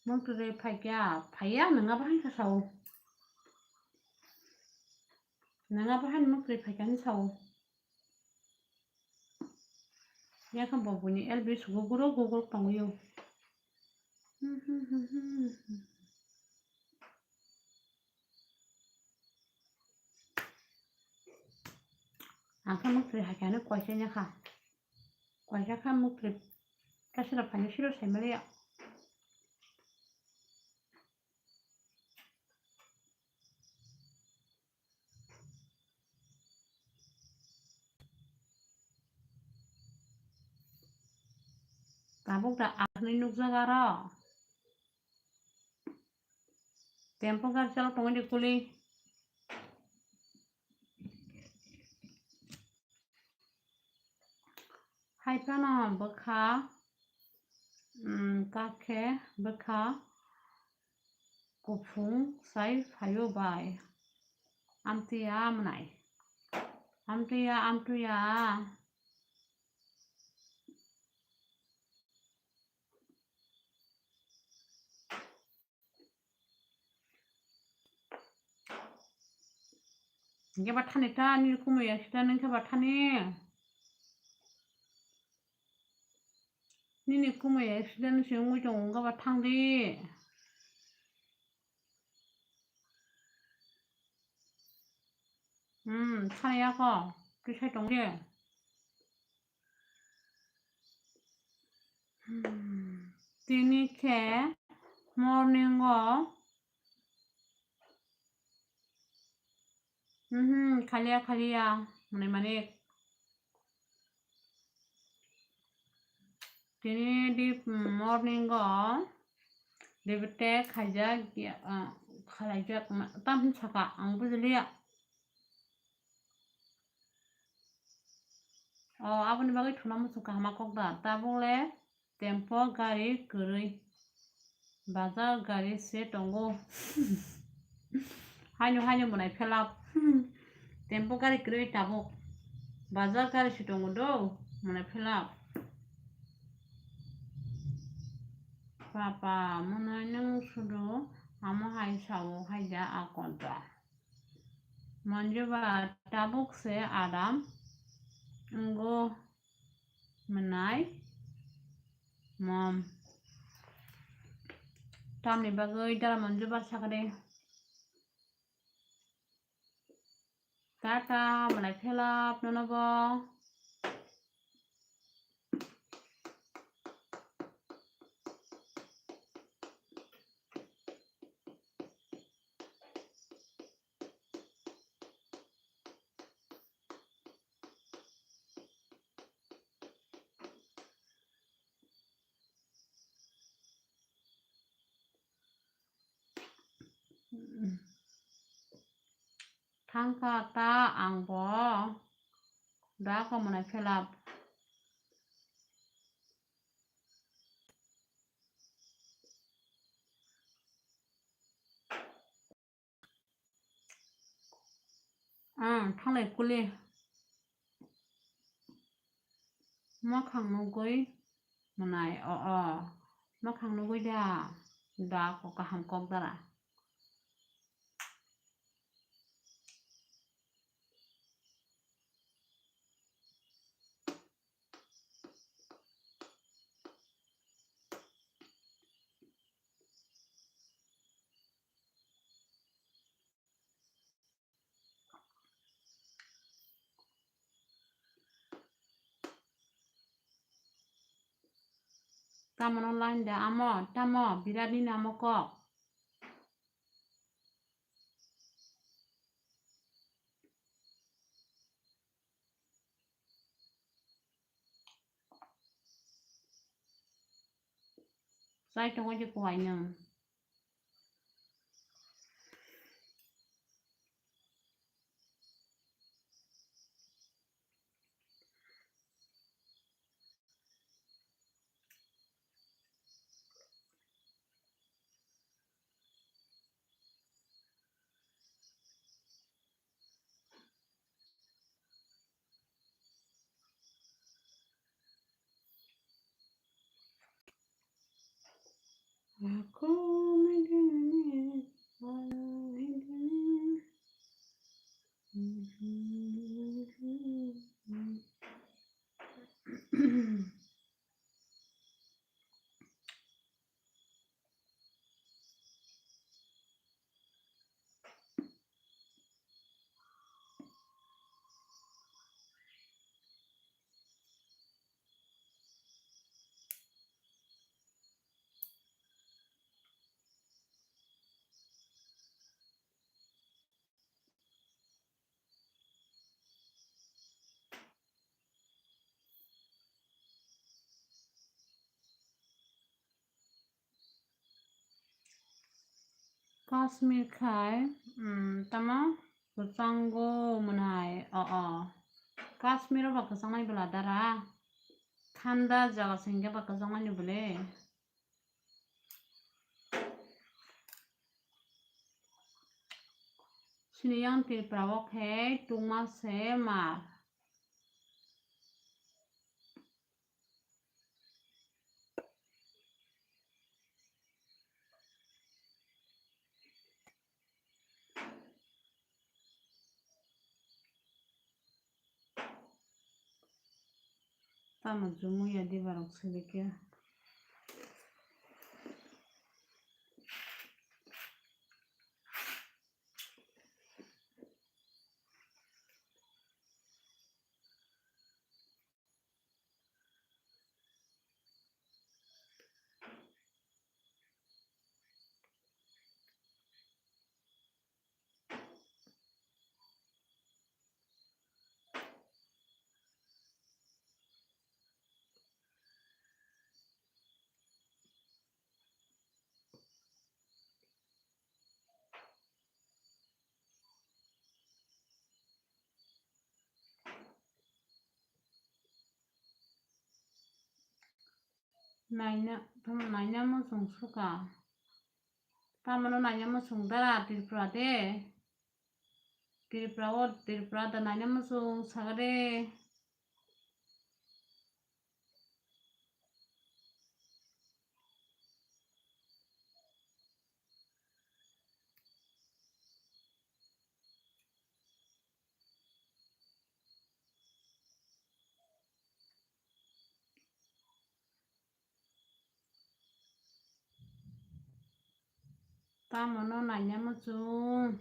Muktwi phai kha, phaiya nwng abo hai khe sao. Nwng abo hai muktwi phai kha hinwi sao. Yakha bo buini L B sugo guro guguruk tongwi o. Ang khe muktwi hai khe ani koisa nya kha. Koisa kha muktwi ta sira phai no siro sai maliya. Tabuk da aswk nukjak aro. Tempo gari chalok tongwi di kuli. Hai phano bwkha, um, kakhe bwkha kuphung sai phaio bai. Amtwya mwnai. Amtwya, amtwya. Hingke ba thani ta nini kumui accident wngkha ba thani. Nini kumui accident se wngwi tongo wngkha ba thangdi. Hmm, thani ya kho, twi sai tongdi. Hmm, tini khe morning o, mhm, khaliya, khaliya, mane, mane, tini di morning o debete khaijak, ah, khalaijak, tam saka, ang bujiliya. O, aboni bagwi thuna muchung kaham kok da. Tabuk le tempo gari kwrwi. Bazar gari se tongo. Haino, haino mwnai phelak. Tempo gari kwrwi tabuk. Bazar gari se tongo do, mwnai phelak. Papa, mwnai nwng sudu amo hai sao hai da a kontra. Manjuba tabuk se aram wngwi mwnai mom. Tamni bagwi dara manju bar sakade. Tata, malai phelap nono bo. Thangkha ta ang bo da kho mwnai phelap. Ang thanglai kuli. Makhang nugwi mwnai, o, o. Makhang nugwi da, da kok kaham kok dara. Tamo no line da amo, tamo birat ni amo kok. Chai tongo je kuai nung. Kashmir khai, um, tamo kwchango mwnai, o, o. Kashmir o ba kwchangnai bwla dara. Thanda jaga se hwnkhe ba kwchangnai ni bwle. Chini yang Tripura o khe tungma se mar. Tamo chumui ya diba rok sibike. Naina, tamo naina muchung suka. Tamano naina muchung dara Tripura de. Tripura o, Tripura da naina muchung sagade. Tamo no naina muchung.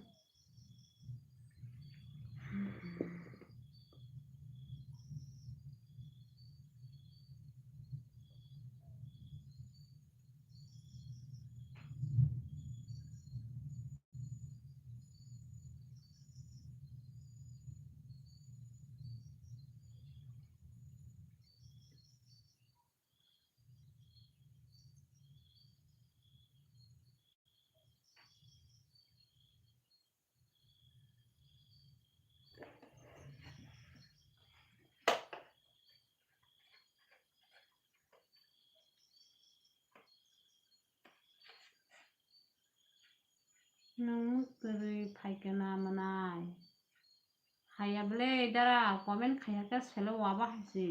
Nwng kwrwi phaikhe na mwnai? Haya bwle dara comment khaiya khe selo waba hai se.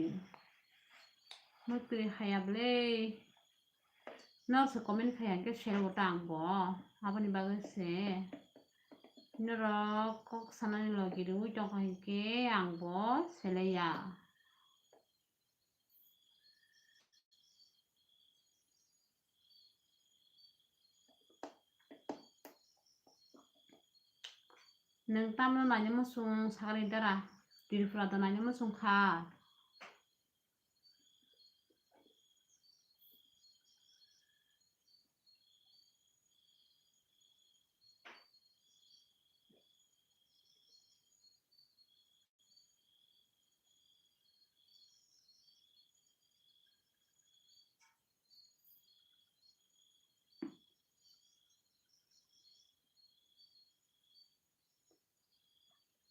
Mwtwi haya bwle. Nokse comment khaiya khe selo ta ang bo. Aboni bagwi se. Norok kok sanani logi rwui tongkha hinkhe ang bo seleya. Nwng tamno naina muchung sakni dara? Tripura da naina muchung kha.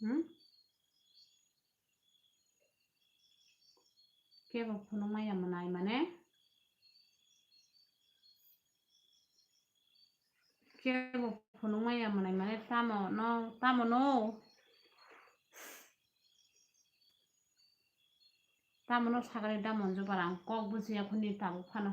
Hmm? Kebo phunukma ya mwnai mane? Kebo phunukma ya mwnai mane tamo no, tamo no? Tamo no sakani da Monjo bara ang kok bujiya khuni tabuk phano.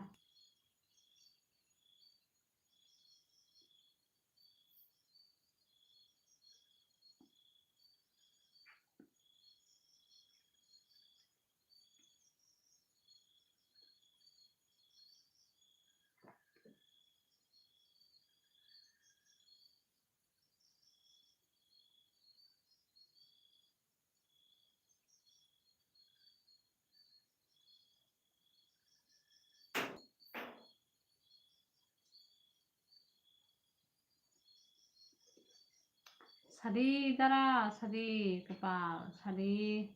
Sadi dara, sadi kwpal, sadi.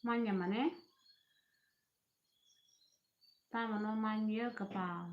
Manya mane? Tamo no manya kwpal.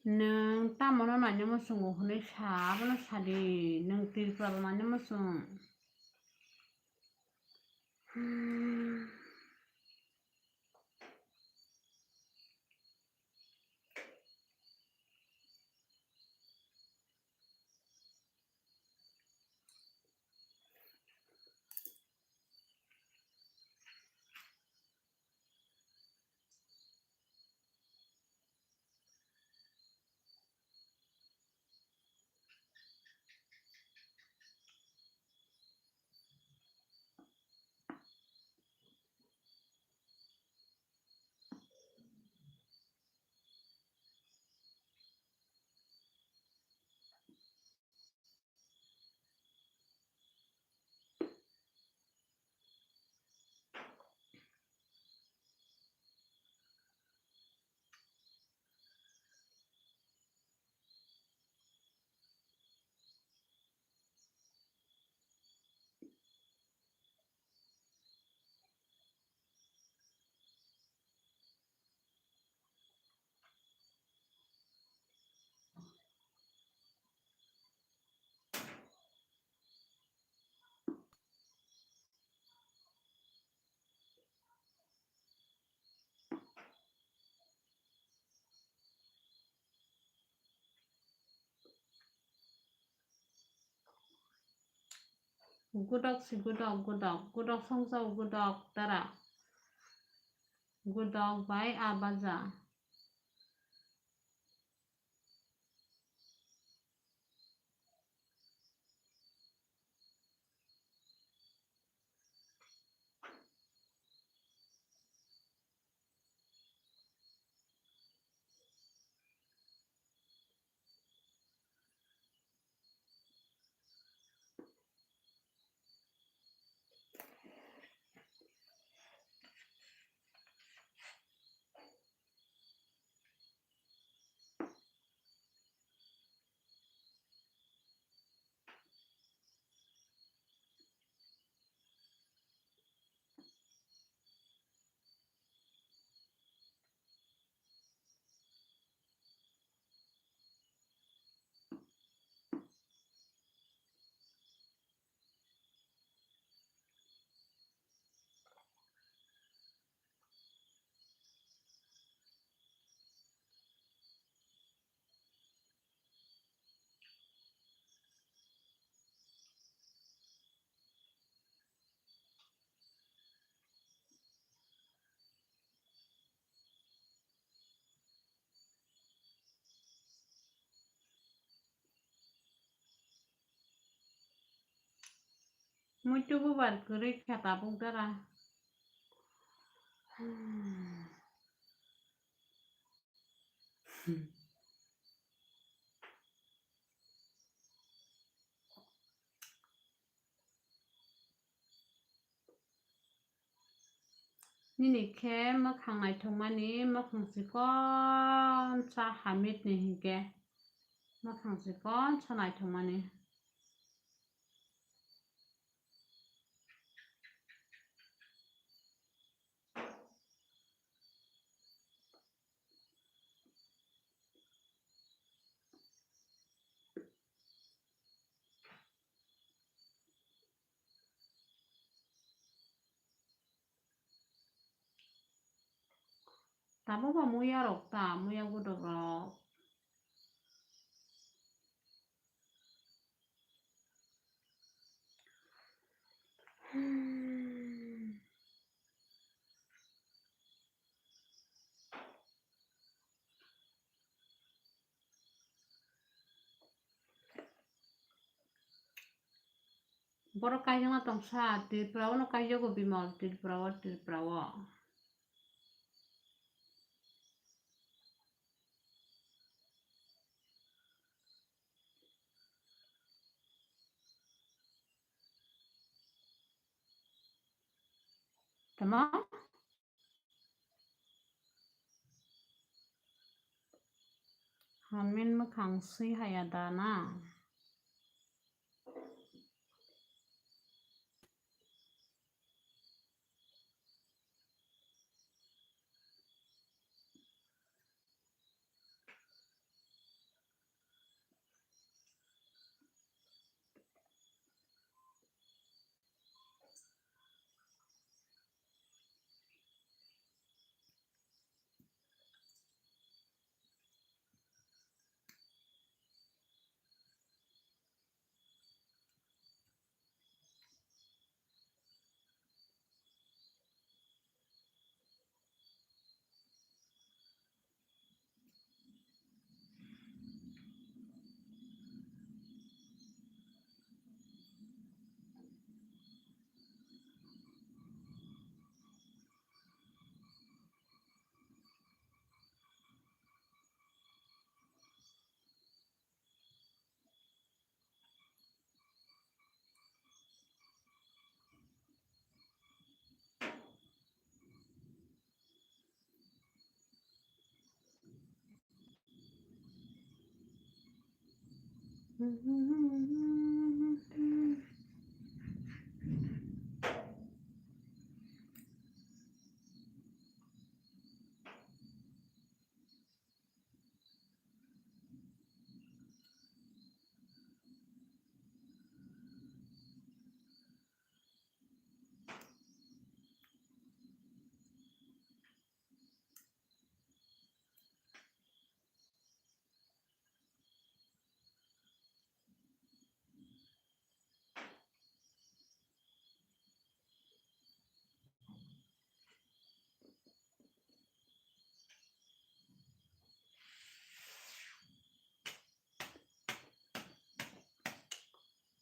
Nwng tamo no naina muchungo hwnwi sa, abono sadi, nwng Tripura rok naina muchung. Gudok si gudok, gudok, gudok songsa gudok tara. Gudok bai a baja. Muitu bubar kwrwi kha tabuk dara. Nini khe mwkhang naithokmani, mwkhang chikon sa Hamid ni hinkhe mwkhang chikon sa naithokmani. Tamo ba muya rok ta, muya gudok rok. Hmm. Borok kaijakna tongsa, Tripura o no kaijago Bimal, Tripura o, Tripura o. Tamo? Hamin mwkhang swi haya da na?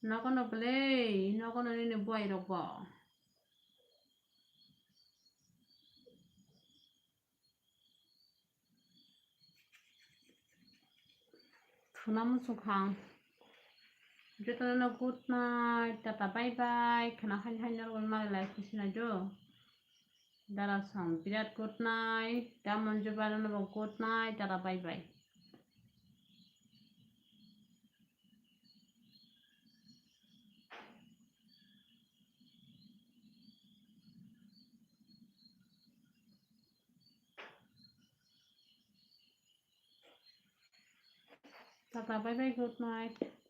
Nogo no bwle, nogo no nini buai rok bo. Thuna muchung khang. Jotono good night, tata bye bye. Khana hai hai norok malai lai khusi na jo. Dara song birat good night. Tamon jubana no good night, tata bye bye. Tata bye bye, good night.